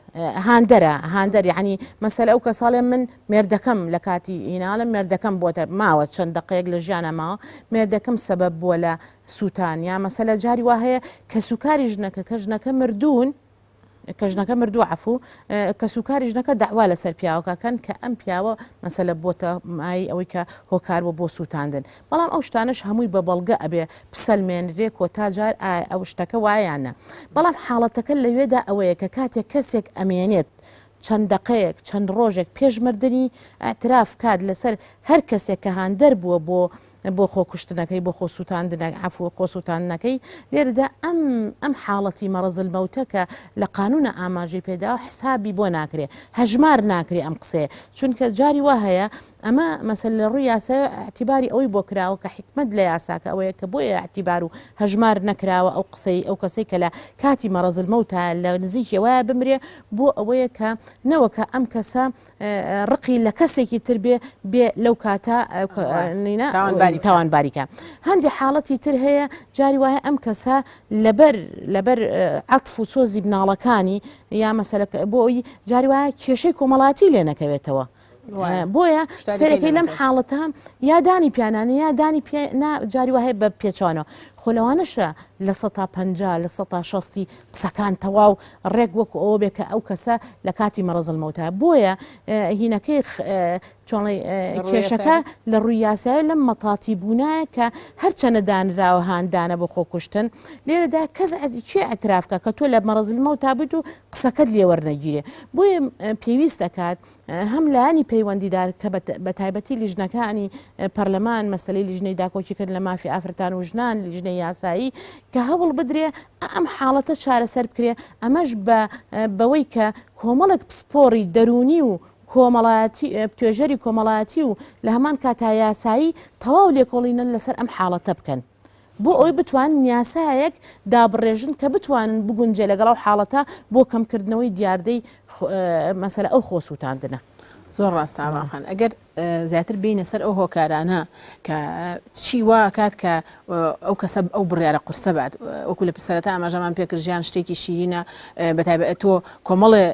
هاندەرە هاندەر یعنی مەسەلە ئەو کەساڵێ من مێردەکەم لە کاتی هیناڵم مێردەکەم بۆتە ماوە چەند دقەیەک لە ژیانە ماوە مێردەکەم سەبەب بووە لە سووتان یا مەسەلە جاری وا هەیە کەسوکاری ژنەکە کە ژنەکە مردوون کە ژنەکە مردووە عەفو کەسوکاری ژنەکە داوا لەسەر پیاوەکە کەن کە ئەم پیاوە مەسەلە بۆتە مای ئەوەی کە هۆکار بۆ بۆ سووتاندن بەڵام ئەو شتانەش هەمووی بە بەڵگە ئەبێ بسەلمێنرێ کۆتا جار ئایا ئەو شتەکە وایە یان نا بەڵام حاڵەتەکە لەوێدا ئەوەیە کە کاتێک کەسێک ئەمێنێت چەند دەقەیەک چەند ڕۆژێک پێش مردنی ئەتراف کات لەسەر هەر کەسێک کە هاندەر بووە بۆ بۆ خۆکوشتنەکەی، بۆ خۆسووتاندنە، عەفو، خۆسووتاندنەکەی، لێرەدا ئەم ئەم حاڵەتی مەڕەز المەوتە کە لە قانوونە ئاماژەی پێداوە حسابی بۆ ناکرێ، هەژمار ناکرێ ئەم قسەیە، چونکە جاری وا هەیە ئەمە مەسەلە لە ڕووی یاسایەوە ئیعتیباری ئەوەی بۆ کراوە کە حیکمەت لە یاساکە ئەوەیە کە بۆیە ئیعتیبار و هەژمار نەکراوە ئەو قسەی ئەو کەسەی کە لە کاتی مەڕەز المەوتە لە نزیکی وایە بمرێ بۆ ئەوەیە کە نەوەکە ئەم کەسە ڕقی لە کەسێکی تر بێ بێ لەو کاتە تاوانباری کە هەندێک حاڵەتی تر هەیە جاری وایە ئەم کەسە لەبەر لەبەر عەتف و سۆزی مناڵەکانی یا مەسەلە بۆ ئەوی جاری وایە کێشەی کۆمەڵاتی لێ نەکەوێتەوە. بۆیە سەرەکەی لەم حاڵەتە یا دانی پیانانە یا دانی جاری وایە بە پێچوانەوە خۆ لەوانەشە 50% 60% قسەکان تەواو ڕێک وەکو ئەوە بێ کە ئەو کەسە لە کاتی مەڕەزل مەوتە بۆیە هینەکەی چۆڵی کێشەکە لە ڕووی یاسایە لەم مەتاتی بوونایە کە هەرچەنە دانراوە هاندانە بۆ خۆکوشتن لێرەدا کەس کێ ئەترافکە کە تۆ لە مەڕەزل مەوتا بیت و قسەکەت لێوەرنەگیرێ بۆیە پێویست دەکات هەم لایەنی پەیوەندیدار کە بە تایبەتی لیژنەکانی پەرلەمان مەسەلەی لیژنەی داکۆکیکردن لە مافی ئافرەتان و ژنان لیژنەی یاسایی کە هەوڵ بدرێ ئەم حاڵەتە چارەسەر بکرێ ئەمەش بە بەوەی کە کۆمەڵێک پسپۆڕی دەروونی و کۆمەڵایەتی توێژەری کۆمەڵایەتی و لە هەمان کاتا یاسایی تەواو لێکۆڵینە لەسەر ئەم حاڵەتە بکەن. بۆ ئەوەی بتوانن یاسایەک دابڕێژن کە بتوانن بگونجێ لەگەڵ ئەو حاڵەتە بۆ کەمکردنەوەی دیاردەی مەسەلە ئەو خۆسووتاندنە. زۆر ڕاستە ئاڤان خان ئەگەر زیاتر بینە سەر ئەو هۆکارانە کە چی وا کات کە ئەو کەسە ئەو بڕیارە قورسە بات وەکو لە سەرەتا ئاماژەمان پێکرد ژیان شتێکی شیرینە بەتایبەت تۆ کۆمەڵێ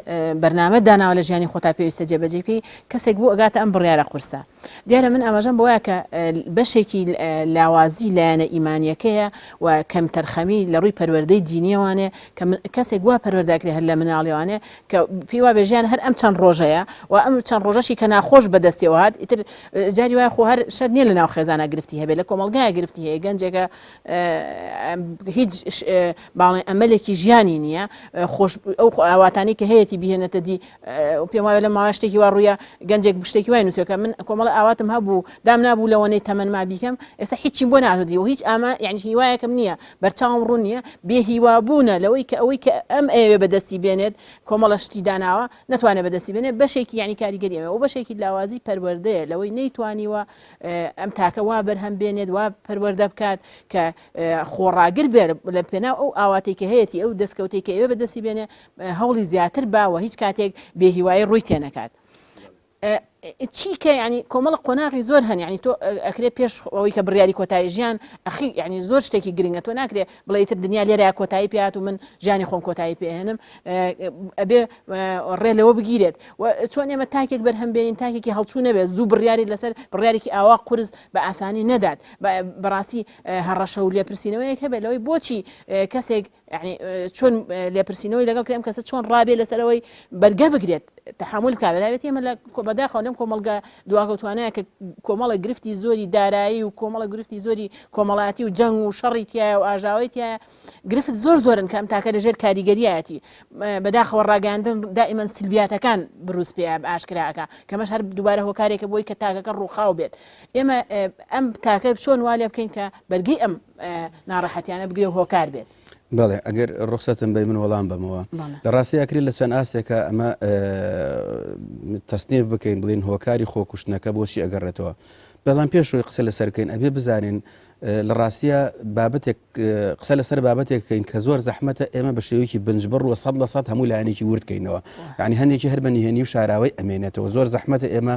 بەرنامە داناوە لە ژیانی خۆتا پێویستە جێبەجێ بکەی کەسێک بۆ ئەگاتە ئەم بڕیارە قورسە دیارە من ئاماژەم بەوەیە کە بەشێکی لاوازی لایەنە ئیمانیەکەیە و کەمتەرخەمی لە ڕووی پەروەردەی دینیەوانێ کە کەسێک وا پەروەردەکرێ هەر لە مناڵیوانێ کە پێی وابێ ژیان هەر ئەم چەند ڕۆژەیە و ئەم چەند ڕۆژەشی کە ناخۆش بەدەستیەوە هات ئیتر جاری وایە خۆ هەر شەرت نییە لە ناو خێزانە گرفتی هەبێت لە کۆمەڵگایە گرفتی هەیە گەنجێکە هیچ باڵێ ئەمەلێکی ژیانی نییە خۆش ئەو ئاواتانی کە هەیەی بهێنێتە دی پێم وایە لە ماوە شتێکی وا ڕوویە گەنجێک شتێکی وای نووسێکە من کۆمەڵە ئاواتم هەبوو دام نابوو لەوەنەی تەمەنما بیکەم ئێستا هیچیم بۆ ناتۆ دی و هیچ ئاما یعنی هیوایەکم نییە بەرچاوم ڕوون نییە بێ هیوابوونە لەوەی کە ئەوەی کە ئەم ئەیەوێ بەدەستی بێنێت کۆمەڵە شتی داناوە نەتوانێت بەدەستی بێنێت بەشێکی یعنی کاریگەری ئەمە و بەشێکی لاوازی پەروەردەیە لەوەی نەیتوانیوە ئەم تاکە وا بەرهەم بێنێت وا پەروەردە بکات کە خۆڕاگر بێت لە پێناو ئەو ئاواتێک کە هەیەی ئەو دەستکەوتێک کە ئەوێ بەدەستی بێنێ هەوڵی زیاتر با و هیچ کاتێک بێهیوایی ڕووی تێنەکات. چی کە یعنی کۆمەڵە قۆناغی زۆر هەن یعنی تۆ ئەکرێ پێش ئەوەی کە بڕیاری کۆتایی ژیان ئەخی یعنی زۆر شتێکی گرنگە تۆ ناکرێ بڵێ تر دنیا لێرە کۆتایی پێات و من ژیانی خۆم کۆتایی پێهێنم ئەبێ ڕێ لەوە بگیرێت و چۆن ئێمە تاکێک بەرهەم بێنین تاکێکی هەڵچوو نەبێت زوو بڕیاری لەسەر بڕیارێکی ئاوا قورس بە ئاسانی نەدات بەڕاستی هەڕەشە و لێپرسینەوەیەک هەبێت لەوەی بۆچی کەسێک یعنی چۆن لێپرسینەوەی لەگەڵ کرێم کەسە چۆن ڕابێ لەسەرەوەی بەرگە بگرێت تحمل بکات بەداوێت ئێمە لە بەداخەوە لەم کۆمەڵگە دواکەوتوانەیە کە کۆمەڵە گرفتی زۆری دارایی و کۆمەڵە گرفتی زۆری کۆمەڵایەتی و جەنگ و شەڕی تایە و ئاژاوەی تایە گرفت زۆر زۆرن کە ئەم تاکە لەژێر کاریگەریایەتی بەداخەوە ڕاگەاندن دائیمەن سلبیاتەکان بروز پێ ئاشکراکە کەمەش هەر دووبارە هۆکارێکە بۆی کە تاکەکە ڕووخاو بێت ئێمە ئەم تاکە چۆن وا لێ بکەین کە بەرگەی ئەم ناڕەحەتیانە بگرێ و هۆکار بێت. بەڵێ ئەگەر ڕوخسەتم بەی من وەڵام بەمەوە لە ڕاستی ئەکرێت لە چەند ئاستێکە ئەمە تەسنیف بکەین بڵین هۆکاری خۆکوشتنەکە بۆچی ئەگەڕێتەوە بەڵام پێشەوەی قسە لەسەر بکەین ئەبێ بزانین لە ڕاستیە بابەتێک قسە لەسەر بابەتێک بکەین کە زۆر زەحمەتە ئێمە بە شێوەیەکی بنجبڕ و 100% هەموو لایەنێکی وردکەینەوە یعنی هەندێکی هەر بە نهێنی و شاراوەی ئەمێنێتەوە زۆر زەحمەتە ئێمە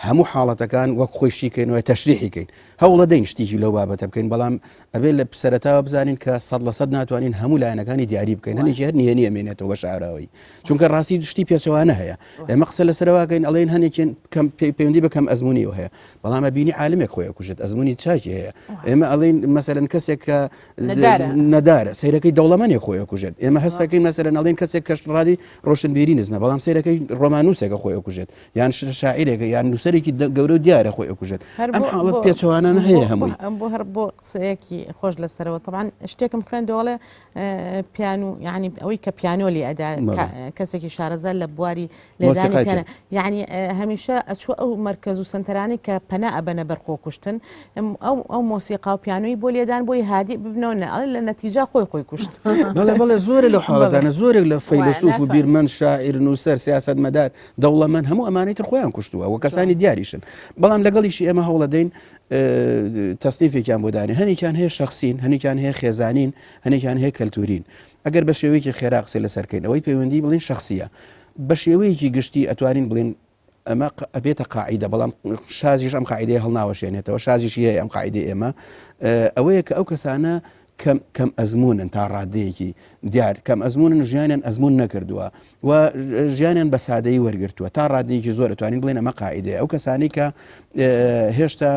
هەموو حاڵەتەکان وەک خۆی شیکەینەوە تەشریحی کەین هەوڵەدەین شتێکی لەو بابەتە بکەین بەڵام ئەبێ لە سەرەتاوە بزانین کە 100% ناتوانین هەموو لایەنەکانی دیاری بکەین هەنێکی هەر نهێنی ئەمێنێتەوە بە شاراوەی چونکە ڕاستی شتی پێچەوانە هەیە ئێمە قسە لەسەرواکەین ئەڵێن هەنێکیان کەم پەیوەندی بە کەم ئەزمموونیەوە هەیە بەڵام ئەبینی عالمێک خۆی ئەکوژێت ئەزمموونی چاکی هەیە ئێمە ئەڵێن مەسەرەن کەسێک کە نەدارە سیرەکەی دەوڵەمەنێک خۆی ئەکوژێت ئێمە هەستەکەی مەسەرەن ئەڵێن کەسێک کەش ڕادی ڕۆشنبیری نزمە بەڵام سیرەکەی ڕۆمانوسێکە خۆی ئەکوژێت یان شاعیرێکە یان نووسەرێکی گەورە و دیارە خۆی ئەکوژێت ئەم حاڵەت پێچەوانانە هەیە هەمووی ئەم بۆ هەر بۆ قسەیەکی خۆش لەسەرەوە طبعا شتێکم خوێندەوەڵێ پیانو یعنی ئەوەی کە پیانۆ لێ ئەدا کەسێکی شارەزا لە بواری لێدانی پیانە یعنی هەمیشە ئەچوە ئەو مەرکەز و سنتەرانی کە پەنا ئەبەنە بەر خۆکوشتن ئەو ئەو مۆسیقا و پیانۆی بۆ لێدان بۆی هادی ببنەوە نە ئەڵێ لە نەتیجا خۆی خۆی کوشت. بەڵێ بەڵێ زۆرە لەو حاڵەتانە زۆرێک لە فەیلەسوف و بیرمەند شاعیر نووسەر سیاسەتمەدار دەوڵەمەند هەموو ئەمانەی تر خۆیان کوشتووە و کەسانی دیاریشن بەڵام لەگەڵیشی ئێمە هەوڵەدەین تەسنیفێکیان بۆ دانێ هەنێکیان هەیە شخصین هەنێکیان هەیە خێزانین هەنێکیان هەیە کەلتورین ئەگەر بە شێوەیەکی خێرا قسەی لەسەر کەین ئەوەی پەیوەندی بڵین شخصیە بە شێوەیەکی گشتی ئەتوانین بڵین ئەمە ئەبێتە قاعیدە بەڵام شازیش ئەم قاعدەیە هەڵناوەشێنێتەوە شازیشی هەیە ئەم قاعدەی ئێمە ئەوەیە کە ئەو کەسانە کەم کەم ئەزمونن تا ڕادەیەکی دیار کەم ئەزمونن ژیانیان ئەزمون نەکردووە و ژیانیان بە سادەیی وەرگرتووە تا ڕادەیەکی زۆر ئەتوانین بڵێن ئەمە قاعدەیە ئەو کەسانی کە هێشتا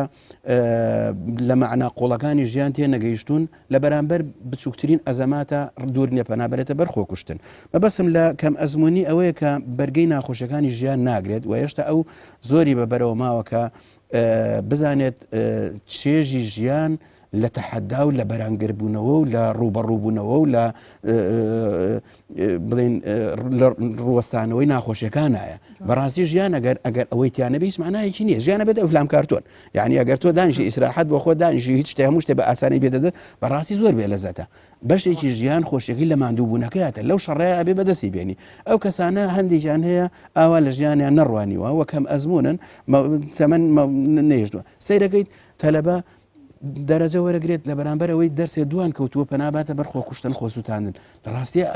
لە مەعنا قوڵەکانی ژیان تێ نەگەیشتوون لە بەرامبەر بچووکترین ئەزەماتە دوور نیە پەنا بەرێتە بەر خۆکوشتن. مەبەستم لە کەم ئەزموونی ئەوەیە کە بەرگەی ناخۆشیەکانی ژیان ناگرێت و هێشتا ئەو زۆری بە بەرەوە ماوە کە بزانێت چێژی ژیان لە تەحەدا و لە بەرانگربوونەوە و لە ڕووبەڕووبوونەوە و لە بڵێن ڕوەستانەوەی ناخۆشیەکانایە بەڕاستی ژیان ئەگەر ئەگەر ئەوەی تیانەبێ هیچ معنایەکی نییە ژیانە بێت ئەفلام کارتۆن یعنی ئەگەر تۆ دانیشی ئیسراحەت بۆ خۆ دانیشی هیچ شتێ هەموو شتێ بە ئاسانی بێتە دەست بەڕاستی زۆر بێ لەزەتە بەشێکی ژیان خۆشیەکەی لە ماندووبوونەکەیاتە لەو شەڕەیە ئەبێ بەدەستی بێنی ئەو کەسانە هەندێکیان هەیە ئاوا لە ژیانیان نەڕوانیوە وە کەم ئەزمونن تەمەن نەیشتووە سەیرەکەیت تەلەبە دەرەجە وەرەگرێت لە بەرامبەر ئەوەی دەرسێ دوان کەوتووە پەناباتە بەر خۆکوشتن خۆسووتاندن لە ڕاستیە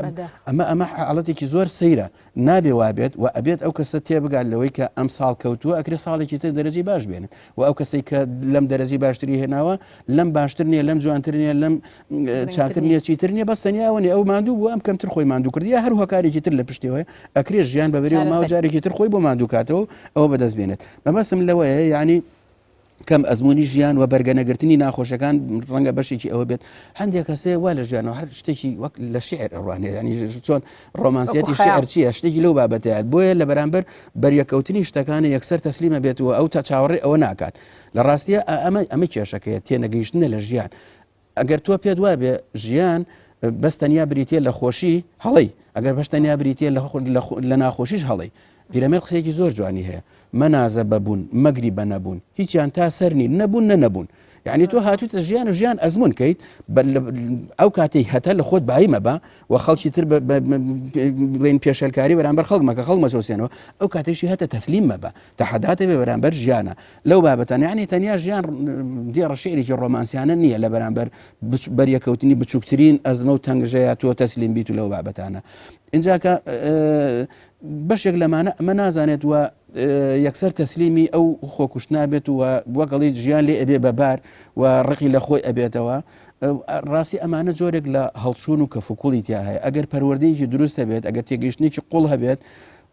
ئەمە ئەمە حاڵەتێکی زۆر سەیرە نابێ وابێت و ئەبێت ئەو کەسە تێبگات لەوەی کە ئەم ساڵ کەوتووە ئەکرێ ساڵێکی تر دەرەجەی باش بێنێت و ئەو کەسەی کە لەم دەرەجەی باشتری هێناوە لەم باشتر نییە لەم جوانتر نییە لەم چاکتر نییە چیتر نییە بەس تەنیا ئەوە نییە ئەو ماندوو بوو ئەم کەمتر خۆی ماندوو کرد یا هەر هۆکارێکی تر لە پشتیەوەیە ئەکرێ ژیان بە بەرەوە ماوە جارێکی تر خۆی بۆ ماندوو کاتەوە ئەوە بەدەست بێنێت مەبەستم لەوەیە یعنی کەم ئەزمموی ژیان و بەرگە نەگرتنی ناخۆشەکان ڕەنگە بەشێکی ئەوە بێت هەندێک کەسێ وا لە ژیانەوە هەر شتێکی وەک لە شعر ڕوانێ ینی چۆن ڕۆمانسیەتی شعر چییە شتێکی لەو بابەتەیە بۆیە لە بەرامبەر بەریەکەوتنی شتەکانی یەکسەر تەسلیمە بێت و ئەو تا چاوەڕێ ئەوە ناکات لە ڕاستیە ئەمە ئەمە کێشەکەیە تێنەگەیشتنە لە ژیان ئەگەر تۆ پێت وابێ ژیان بەس تەنیا بریتە لە خۆشی هەڵی ئەگەر بەش تەنیا بریتە لە ناخۆشیش هەڵی پیرەمێر قسەیەکی زۆر جوانی هەیە مەنازە بەبوون مەگری بە نەبوون هیچیان تا سەر نین نەبوون نە نەبوون یعنی تۆ هاتووتە ژیان و ژیان ئەزمون کەیت ئەو کاتێک هەتە لە خۆت بایی مەبە و خەڵکی تر بڵێن پێشلکاری بەرامبەر خەڵک مەکە خەڵک مەچەوسێنەوە ئەو کاتێکی هەتە تەسلیم مەبە تەحەداتە بێ بەرامبەر ژیانە لەو بابەتانە یعنی تەنیا ژیان دێڕە شعرێکی ڕۆمانسیانە نییە لە بەرامبەر بەریەکەوتنی بچووکترین ئەزمە و تەنگژەیە تۆ تەسلیم بیت و لەو بابەتانە ئینجاکە بەشێک لەمانە ئەمە نازانێت و یەکسەر تەسلیمی ئەو خۆکوشتنا بێت و وەگەڵی ژیان لێ ئەبێ بە بار و ڕقی لە خۆی ئەبێتەوە. ڕاستی ئەمانە جۆرێک لە هەڵچوون و کەفوکوڵی تیا هەیە. ئەگەر پەروەردەیەکی دروست هەبێت، ئەگەر تێگەیشتنێکی قوڵ هەبێت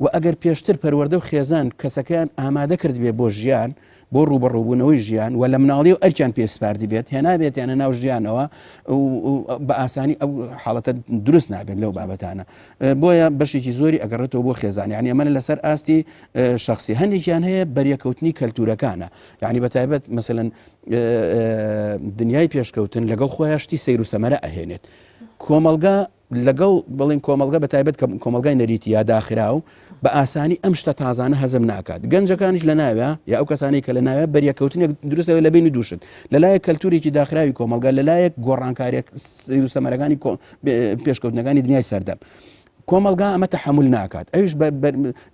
و ئەگەر پێشتر پەروەردە و خێزان کەسەکەیان ئامادە کردبێ بۆ ژیان، بۆ ڕووبەڕووبوونەوەی ژیان و لە مناڵی و ئەرکیان پێ سپاردبێت، هێنابێتیانە ناو ژیانەوە و بە ئاسانی ئەو حاڵەتە دروست نابێت لەو بابەتانە. بۆیە بەشێکی زۆری ئەگەڕێتەوە بۆ خێزان. یانی ئەمە لەسەر ئاستی شەخسی. هەندێکیان هەیە بەریەکەوتنی کەلتورەکانە. یانی بە تایبەت مەسەلەن دنیای پێشکەوتن لەگەڵ خۆیان شتی سەیر و سەمەرە ئەهێنێت. کۆمەڵگا لەگەڵ بڵین کۆمەڵگە بە تایبەت کە کۆمەڵگای نەریتی یا داخراو بە ئاسانی ئەم شتە تازانە هەزم ناکات گەنجەکانیش لە ناوە یا ئەو کەسانی کە لە ناوە بەریەکەوتنێک دروستەوە لە بینی دووشت لەلایەک کەلتورێکی داخراوی کۆمەڵگا لەلایەک گۆڕانکاریەک سەیر و سەمەرەکانی پێشکەوتنەکانی دنیای سەردەم. کۆمەڵگا ئەمە تەحەمول ناکات ئەویش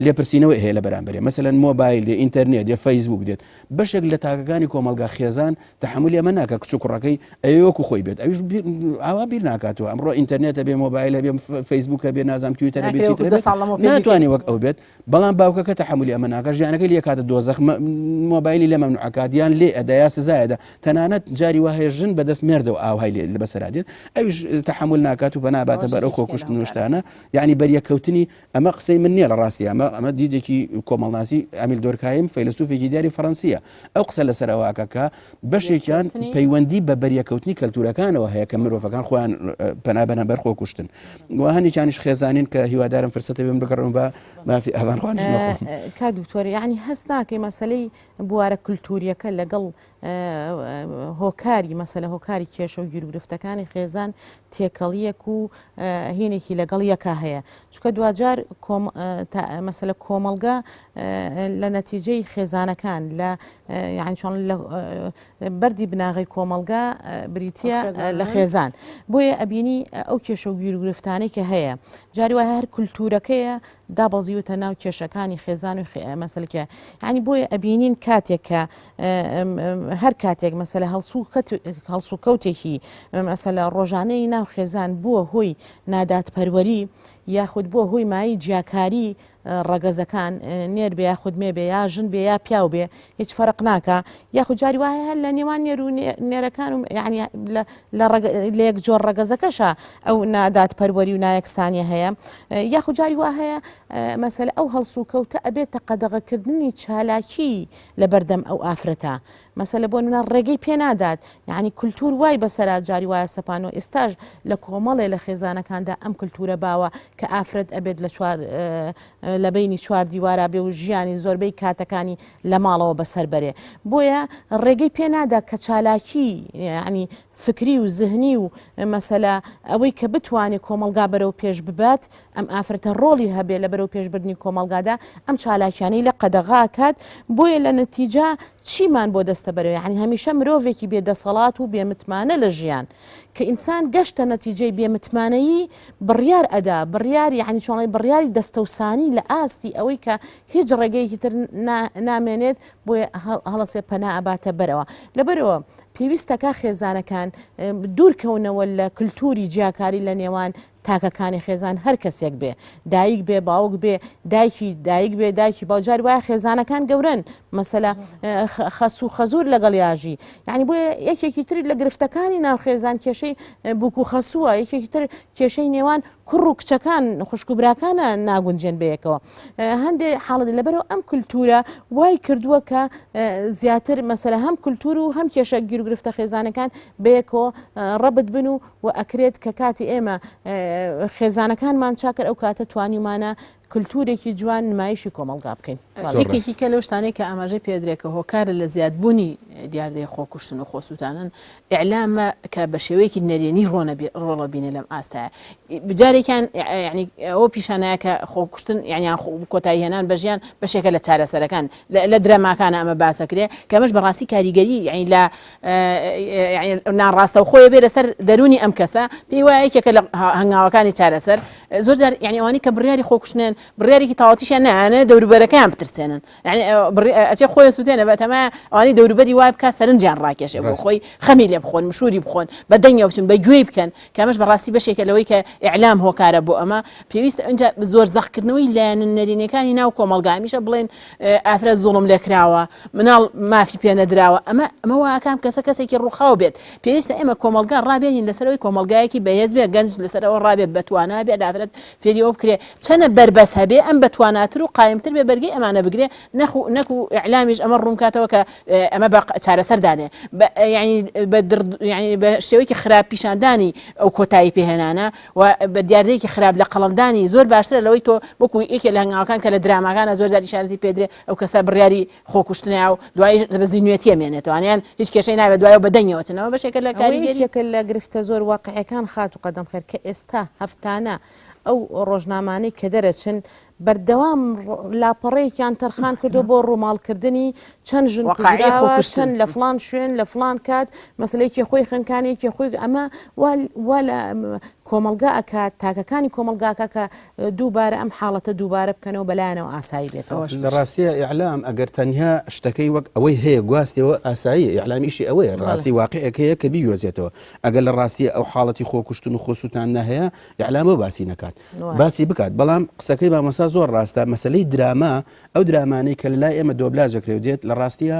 لێپرسینەوەی هەیە لە بەرامبەرێ مەسەلەن مۆبایل دێ ئینتەرنێت دێ فەیسبوک دێت بەشێک لە تاکەکانی کۆمەڵگا خێزان تەحەمولی ئەمە ناکە کچ و کوڕەکەی ئەوێ وەکو خۆی بێت ئەویش ئاوا بیر ناکاتەوە ئەمڕۆ ئینتەرنێت هەبێ مۆبایل هەبێ فەیسبوک هەبێ نازام تویتەر هەبێ ناکرێ وەکو چیتر دە هەبێت ساڵ لەمەو پێش ناتوانێ بیکەیت. وەک ئەو بێت بەڵام باوکەکە تەحەمولی ئەمە ناکات ژیانەکەی لێ کاتە دۆزەخ مۆبایلی لێ مەمنوع ئەکات یان لێ ئەدا یا سزایەدا تەنانەت جاری وا هەیە ژن بەدەست مێردەوە ئاوهای لێ بەسەرا دێت ئەویش تەحەمول ناکات و پەنا باتە بەر ئەو خۆکوشتن و شتانە یعنی بەریەککەوتنی ئەمە قسەی من نییە لە ڕاستی ئەمە ئەمە دیدێکی کۆمەڵناسی ئەمیل دۆرکایم فەیلسوفێکی دیاری فەڕەنسیە ئەو قسە لەسەر ئەوە کە بەشێکیان پەیوەندی بە بەریەکەوتنی کەلتورەکانەوە هەیە کە مرۆڤەکان خۆیان پەنا بەنە بەر خۆکوشتن و هەنێکیانیش خێزانین کە هیوادارم فرسەتە بێم بگەڕم بە مافی ئەوان خوانیش نەخۆم. کاک دکتۆر یعنی هەست ناکەی مەسەلەی بوارە کولتوریەکە لەگەڵ هۆکاری مەسەلە هۆکاری کێشە و گیروگرفتەکانی خێزان تێکەڵیەک و هینێکی لەگەڵ یەکا هەیە چکە دواجار مەسەلە کۆمەڵگە لە نەتیجەی خێزانەکان لە یعنی چۆن لە بەردی بناغەی کۆمەڵگا بریتە لە خێزان بۆیە ئەبینی ئەو کێشە و گیروگرفتانەی کە هەیە جاری وایە هەر کولتورەکەیە دابەزیوتە ناو کێشەکانی خێزان و مەسەلکە یعنی بۆیە ئەبینین کاتێک کە هەر کاتێک مەسەلە هەڵسوکەوتێکی مەسەلە ڕۆژانەی ناو خێزان بووە هۆی نادادپەروەری یاخود بووە هۆی مای جیاکاری ڕەگەزەکان نێر بێ یاخود مێ بێ یا ژن بێ یا پیاو بێ هیچ فەرق ناکا یاخود جاری وایە هەر لە نێوان نێر و نێرەکان و یعنی لە یەک جۆر ڕەگەزەکەشە ئەو نادادپەروەری و نایەکسانیە هەیە یاخود جاری وا هەیە مەسەلە ئەو هەڵسوکەوتە ئەبێتە قەدەغەکردنی چالاکی لە بەردەم ئەو ئافرەتە مەسەلە بۆ نمونە ڕێگەی پێ نادات یعنی کولتور وای بەسەرا جاری وایە سەپانەوە ئێستاش لە کۆمەڵێ لە خێزانەکاندا ئەم کولتورە باوە کە ئافرەت ئەبێت لە چوار لە بینی چوار دیوارا بێ و ژیانی زۆربەی کاتەکانی لە ماڵەوە بەسەر بەرێ بۆیە ڕێگەی پێ نادا کە چالاکی یعنی فکری و زهنی و مەسەلە ئەوەی کە بتوانێت کۆمەڵگا بەرەو پێش ببات ئەم ئافرەتە ڕۆڵی هەبێ لە بەرەو پێشبردنی کۆمەڵگادا ئەم چالاکیانەی لە قەدەغا کات بۆیە لە نەتیجە چیمان بۆ دەستە بەرەوە یعنی هەمیشە مرۆڤێکی بێ دەسەڵات و بێ متمانە لە ژیان کە ئینسان گەشتە نەتیجەی بێ متمانەیی بڕیار ئەدا بڕیاری یعنی چۆنی بڕیاری دەستەوسانی لە ئاستی ئەوەی کە هیچ ڕێگەیەکی تر نامێنێت بۆیە هەڵەسێ پەنا ئەباتە بەرەوە لەبەرەوە پێویستەکە خێزانەکان دوورکەونەوە لە کللتوری جیاکاری لە نێوان تاکەکانی خێزان هەر کەسێک بێ دایک بێ باوک بێ دایکی دایک بێ دایکی باوجاری وایە خێزانەکان گەورن مەسەلا خەس و خەزور لەگەڵ یاژی یعنی بۆیە یەکێکی تر لە گرفتەکانی ناو خێزان کێشەی بوک و خەسووە یەکێکی تر کێشەی نێوان کوڕ و کچەکان خوشک و براکانە ناگونجێن بەیەکەوە هەندێک حاڵەت لەبەرەوە ئەم کولتورە وای کردووە کە زیاتر مەسەلە هەم کولتور و هەم کێشە گیروگرفتە خێزانەکان بەیەکەوە ڕەبت بن و و ئەکرێت کە کاتی ئێمە خێزانەکانمان چاکرد ئەو کاتە توانیمانە کلتورێکی جوان نمایشی کۆمەڵگا بکەین. یەکێکی کە لەو شتانەی کە ئاماژەی پێدرێت کە هۆکارە لە زیادبوونی دیاردەی خۆکوشتن و خۆسووتانن ئیعلامە کە بە شێوەیەکی نەرێنی ڕۆڵە بینێ لەم ئاستایە جارێکیان یعنی ئەوە پیشانایە کە خۆکوشتن یعنیان کۆتایی هێنان بە ژیان بەشێکە لە چارەسەرەکان لە دراماکانە ئەمە باسەکرێ کە ئەمەش بەڕاستی کاریگەری یعنی لە ناڕاستەوخۆیە بێ لەسەر دەرونی ئەم کەسە پێی وایە یەکێکە لە هەنگاوەکانی چارەسەر زۆر جار یعنی ئەوانەی کە بڕیاری خۆکوشتنێن. بڕیارێکی تەواوەتیشیان نایانەوێت دەوروبەرەکەیان بترسێنن یعنی ئەچێ خۆی سووتێنە بەتەما ئەوانی دەوروبەری وای بکات سەرنجیان ڕاکێشێ بۆ خۆی خەمی لێ بخۆن مشوری بخۆن بە دەنگەوە بچن بە گوێی بکەن کە ئەمەش بەڕاستی بەشێکە لەوەی کە ئیعلام هۆکارە بۆ ئەمە پێویستە ئینجا زۆر زەقکردنەوەی لایەنە نەرێنیەکانی ناو کۆمەڵگا هەمیشە بڵێن ئافرەت زوڵم لێکراوە مناڵ مافی پێ نەدراوە ئەمە ئەمە واکام کەسە کەسێکی ڕووخاو بێت پێویستە ئێمە کۆمەڵگا ڕابێنین لەسەرەوەی کۆمەڵگایەکی بەهێز بێ گەنج لەسەرەوە ڕابێت بەتوانا بێت ئافرەت فێری ئەوە بکرێ چەنە بەربەست هەبێ ئەم بەتواناتر و قایمتر بێ بەرگەی ئەمانە بگرێ نەخو نەکو ئیعلامیش ئەمە ڕوون کاتەوە کە ئەمە بە چارەسەر دانێ یعنی بە یعنی بە شێوەیەکی خراپ پیشاندانی ئەو کۆتایی پێهێنانە و بە دیاردەیەکی خراپ لە قەڵەمدانی زۆر باشترە لەوەی تۆ وەکو یەکێ لە هەنگاوەکان کە لە دراماکانە زۆر جار ئیشارەتی پێدرێ ئەو کەسە بڕیاری خۆکوشتنە و دوایی بە زیندوێتیە مێنێتەوە یان هیچ کێشەی نابێت دوایەوە بە دەنگەوە چنەوە بەشێکە لە کاریگەری یەکێکە لە گرفتە زۆر واقعیەکان خاتوو قەدەم خێر کە ئێستا هەفتانە ئەو ڕۆژنامانەی کە دەرەچن بەردەوام لاپەڕەیەکیان تەرخان کردو بۆ ڕووماڵکردنی چەند ژن کوژراوە چەند لە فڵان شوێن لە فڵان کات مەسلەیەکی خۆی خنکانێکی خۆی ئەمە وا لە کۆمەڵگا ئەکات تاکەکانی کۆمەڵگاکە کە دووبارە ئەم حاڵەتە دووبارە بکەنەوە بەلایەنەوە ئاسایی بێتەوە. لە ڕاستیە ئیعلام ئەگەر تەنیا شتەکەی وەک ئەوەی هەیە گواستیەوە ئاساییە ئیعلام ئیشی ئەوەیە ڕاستی واقعێک هەیە کە بیگوێزێتەوە ئەگەر لە ڕاستیە ئەو حاڵەتی خۆکوشتن و خۆسووتاندنە هەیە ئیعلام بۆ باسی نەکات باسی بکات بەڵام قسەکەی مامۆستا زۆر ڕاستە مەسەلەی دراما ئەو درامانەی کە لەلای ئێمە دۆبلاژ دەکرێ و دێت لە ڕاستیە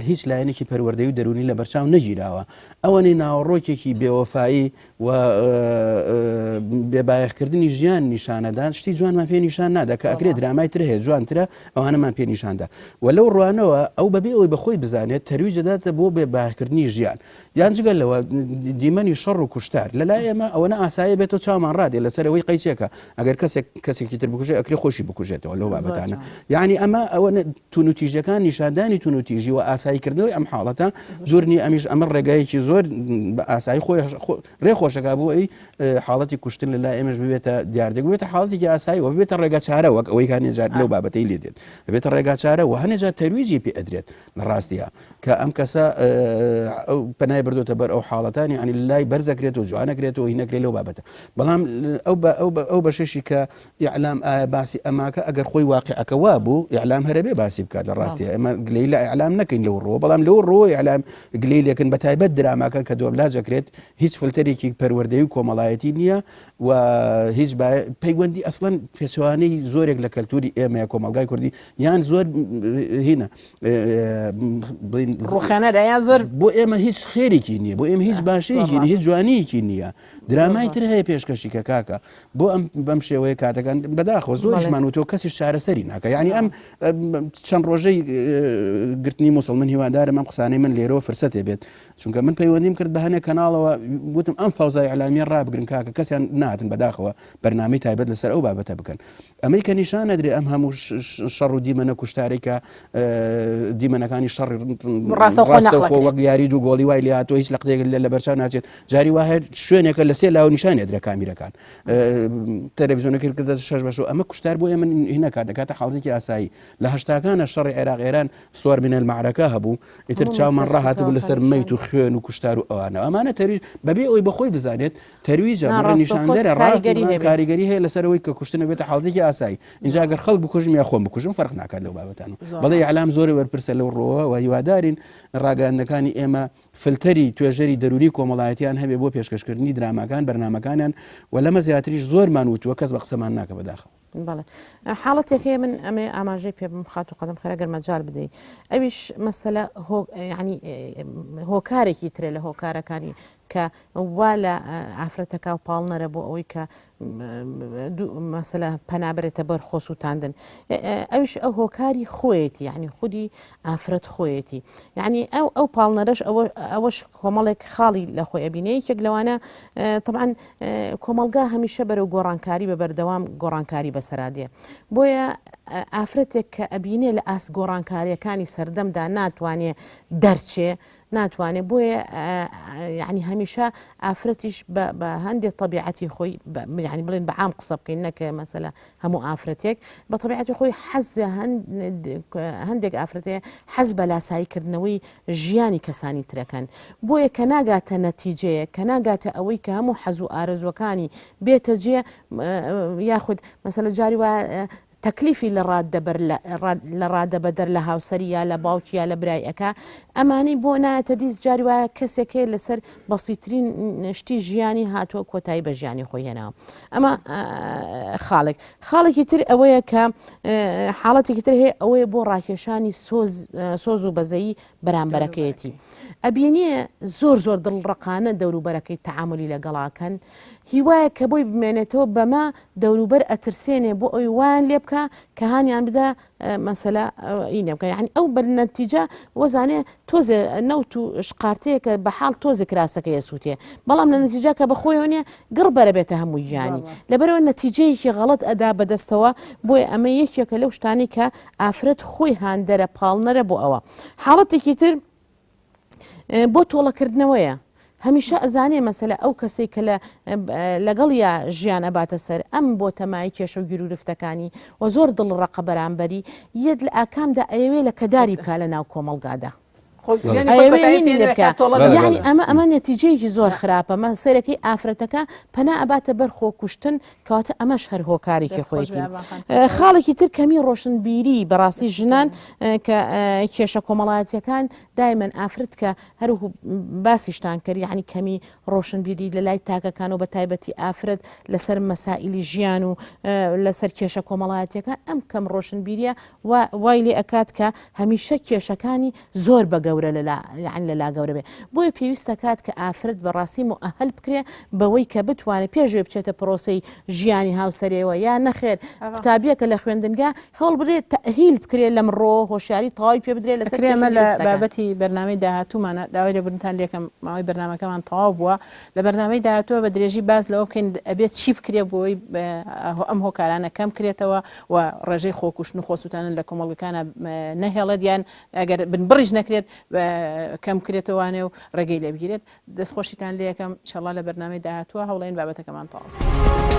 هیچ لایەنێکی پەروەردەی و دەروونی لە بەرچاو نەگیراوە ئەوەنەی ناوەڕۆکێکی بێوەفایی و بێبایەخکردنی ژیان نیشانەدان شتی جوانمان پێ نیشان نادا کە ئەکرێ درامای تر هەیە جوانترە ئەوانەمان پێ نیشاندا و لەو ڕوانەوە ئەو بەبێ ئەوەی بەخۆی بزانێت تەرویج دەداتە بۆ بێبایەخکردنی ژیان یان جگە لەوە دیمەنی شەڕ و کوشتار لەلای ئێمە ئەوەنە ئاسایە بێتەوە چاومان ڕادێ لەسەر ئەوەی قەیچێکە ئەگەر کەسێک کەسێکی تر بکوژێ ئەکرێ خۆشی بکوژێتەوە لەو بابەتانە یعنی ئەمە ئەوە تونوتیژەکان نیشاندانی تونوتیژی و ئاساییکردنەوەی ئەم حاڵەتە زۆر نییە ئەمیش ئەمە ڕێگایەکی زۆر بە ئاسایی خۆی ڕێ خۆشەکە بۆ ئەی حاڵەتی کوشتن لە لای ئێمەش ببێتە دیاردێک بێتە حاڵەتێکی ئاسایی و ببێتە ڕێگا چارە وەک ئەوەی کانێ جار لەو بابەتەی لێ دێت بێتە ڕێگا چارە و هەنێ جار تەرویجی پێ ئەدرێت لە ڕاستیا کە ئەم کەسە ئەو پەنای بردوتە بەر ئەو حاڵەتانی ئەنی لای بەرزەکرێت و جوانەکرێت و هینەکرێت لەو بابەتە بەڵام ئەو ئەو ئەو بەشەشی کە ئیعلام ئایا باسی ئەماکە ئەگەر خۆی واقعەکە وابوو ئیعلام هەرەبێ باسی بکات لە ڕاستی ئێمە گلەی لە ئیعلام نەکەین لەو ڕووە بەڵام لەو ڕووە ئیعلام گلەی لێکن بە تایبەت دراماکان کە دۆبلاج ئەکرێت هیچ فلتەرێکی پەروەردەیی و کۆمەڵایەتی نییە و هیچ پەیوەندی ئەسڵەن پێچەوانەی زۆرێک لە کەلتوری ئێمەیە کۆمەڵگای کوردی یان زۆر هینە ڕوخێنەرە یان زۆر بۆ ئێمە هیچ خێرێکی نییە بۆ ئێمە هیچ باشەیەکی هیچ جوانیەکی نییە درامای تر هەیە پێشکەشی کە کاکە بۆ ئەم بەم شێوەیە کاتەکان بەداخەوە زۆریشمان وتۆ کەسیش چارەسەری ناکە یعنی ئەم چەند ڕۆژەی گرتنی موسڵ من هیوادارم ئەم قسانەی من لێرەوە فرسەتێ بێت چونکە من پەیوەندیم کرد بە هەنێک کەناڵەوە وتم ئەم فەوزای ئەلامیە ڕابگرن کاکە کەسیان ناتن بەداخەوە بەرنامەی تایبەت لەسەر ئەو بابەتە بکەن ئەمەی کە نیشان نەدرێ ئەم هەموو شەڕ و دیمەنە کوشتارەی کە دیمەنەکانی شەڕ ڕاستەوخۆ وەک یاری دوو گۆڵی وای لێهاتووە هیچ لەقتێک لە لەبەرچاو ناچێت جاری وا هەر شوێنێکە لە سێ لاوە نیشان ئەدرێ کامیرەکان تەلەڤیزیۆنەکە کردە شەش بەش و ئەمە کوشتار بۆ ئێمە هینەکات دەکاتە حاڵەتێکی ئاسایی لە هەشتاکانە شەڕی عێراق ئێران سوار من المعركە هەبوو ئیتر چاومان ڕاهاتبوو لەسەر میت و خوێن و کوشتار و ئەوانە ئەمانە تەری بەبێ ئەوی بەخۆی بزانێت تەرویجە بڕە نیشاندەرە ڕاست کاریگەری هەیە لەسەر ئەوەی کە کوشتن بێتە حاڵەتێکی ئاسایی اینجا گەر خەڵک بکوژم یا خۆم بکوژم فەرق ناکات لەو بابەتانە بەڵێ ئیعلام زۆر بەرپرسە لەو ڕۆوە و هیوادارین ڕاگەیاندنەکانی ئێمە فلتەری توێژەری دەروونی کۆمەڵایەتیان هەبێ بۆ پێشکەشکردنی دراماکان بەرنامەکانیان و لەمە زیاتریش زۆرمان وتووە کەس بە قسەمان ناکە بەداخەوە. بەڵێ حاڵەتێک هەیە من ئەمێ ئاماژەی پێ بم خاتوو قەدەم خێرا گەر مەجال بدەی ئەویش مەسەلە هۆ یعنی هۆکارێکی ترە لە هۆکارەکانی کە وا لە ئافرەتەکە و پاڵنەرە بۆ ئەوەی کە مەسەلە پەنا بەرێتە بەر خۆسووتاندن ئەویش ئەو هۆکاری خۆیەتی یعنی خودی ئافرەت خۆیەتی یعنی ئەو ئەو پاڵنەرەش ئەوەش کۆمەڵێک خاڵی لە خۆی ئەبینێ یەکێک لەوانە طبعا کۆمەڵگا هەمیشە بەرەو گۆڕانکاری بە بەردەوام گۆڕانکاری بەسەرا دێ بۆیە ئافرەتێک کە ئەبینێ لە ئاست گۆڕانکاریەکانی سەردەمدا ناتوانێ دەرچێ. ناتوانێ بۆیە یعنی هەمیشە ئافرەتیش بە هەندێک تەبیعەتی خۆی یعنی بڵێن بە عام قسە بکەین نەکە مەسەلە هەموو ئافرەتێک بە تەبیعەتی خۆی حەز هەندێک ئافرەتێ حەز بە لاساییکردنەوەی ژیانی کەسانی ترەکەن بۆیە کە ناگاتە نەتیجەیە کە ناگاتە ئەوەی کە هەموو حەز و ئارەزوەکانی بێتە جێ یاخود مەسەلە جاری وایە تەکلیفی لە ڕاددەبەر لە ڕادەبەدەر لە هاوسەری یا لە باوکی یا لە برای ئەکا ئەمانەی بۆ نایەتە دیس جاری وایە کەسێک هەیە لەسەر بەسیترین شتی ژیانی هاتووە کۆتایی بە ژیانی خۆی هێناوە ئەمە خاڵێک خاڵێکی تر ئەوەیە کە حاڵەتێکی تر هەیە ئەوەیە بۆ ڕاکێشانی سۆز سۆز و بەزەیی بەرامبەرەکەیەتی ئەبینێ زۆر زۆر دڵڕەقانە دەوروبەرەکەی تەعاملی لەگەڵاکەن هیوایە کە بۆی بمێنێتەوە بەمە دەوروبەر ئەترسێنێ بۆ ئەوی وایان لێ بکە کە هانیان بدا مەسەلە ئی نەبکە یعنی ئەو بە نەتیجە وەزانێ تۆزێ نەوت و شقارتەیەکە بە حاڵ تۆزێ کراسەکە یەسووتێ بەڵام لە نەتیجا کە بەخۆیەوە نیە گڕ بەرەبێتە هەموو گیانی لەبەرەوە نەتیجەیەکی غەڵەت ئەدا بەدەستەوە بۆیە ئەمە یەکێکە لەو شتانەی کە ئافرەت خۆی هاندەرە پاڵنەرە بۆ ئەوە حاڵەتێکی تر بۆ تۆڵەکردنەوەیە هەمیشە ئەزانێ مەسەلە ئەو کەسەی کە لە لەگەڵیا ژیان ئەباتە سەر ئەم بۆتە مای کێشە و گیروگرفتەکانی و زۆر دڵ ڕەقە بەرامبەری یەت لە ئاکامدا ئەیەوێ لە کەداری بکا لە ناو کۆمەڵگادا. یعنی ئەمە ئەمە نەتیجەیەکی زۆر خراپە مە سەرەکەی ئافرەتەکە پەنا ئەباتە بەر خۆکوشتن کەواتە ئەمەش هەر هۆکارێکی خۆیەتی خاڵێکی تر کەمی ڕۆشنبیری بەڕاستی ژنان کە کێشە کۆمەڵایەتیەکان دایمەن ئافرەت کە هەروەکو باسیشتان کرد یعنی کەمی ڕۆشنبیری لە لای تاکەکان و بە تایبەتی ئافرەت لەسەر مەسائلی ژیان و لەسەر کێشە کۆمەڵایەتیەکان ئەم کەم ڕۆشنبیریە وای لێ ئەکات کە هەمیشە کێشەکانی زۆر بە گەورە لەلا یعنی لەلا گەورە بێ بۆیە پێویستە کات کە ئافرەت بەڕاستی موئەهەل بکرێ بەوەی کە بتوانێت پێشوێ بچێتە پرۆسەی ژیانی هاوسەرێەوە یا نەخێر قوتابیەکە لە خوێندنگا هەوڵ بدرێت تەئهیل بکرێت لەمڕۆ هۆشیاری تەواوی پێ بدرێت لەسەر ئەکرێ ئەمە کێشە لە گرفتەکان. بابەتی بەرنامەی داهاتوومانە داوای لێبوردنتان لێکەم ماوەی بەرنامەکەمان تەواو بووە لە بەرنامەی داهاتووە بە درێژی باس لەوە بکەین ئەبێت چی بکرێت بۆی ئەم هۆکارانە کەم کرێتەوە و ڕێژەی خۆکوشتن و خۆسووتانن لە کۆمەڵگەکانە نەهێڵێت یان ئەگەر بنبڕیش نەکرێت کەم کرێتەوانێ و ڕێگەی لێ بگیرێت دەستخۆشیتان لێ ئەکەم ئیشەڵا لە بەرنامەی داهاتووە هەوڵێن بابەتەکەمان تەواو بکەین.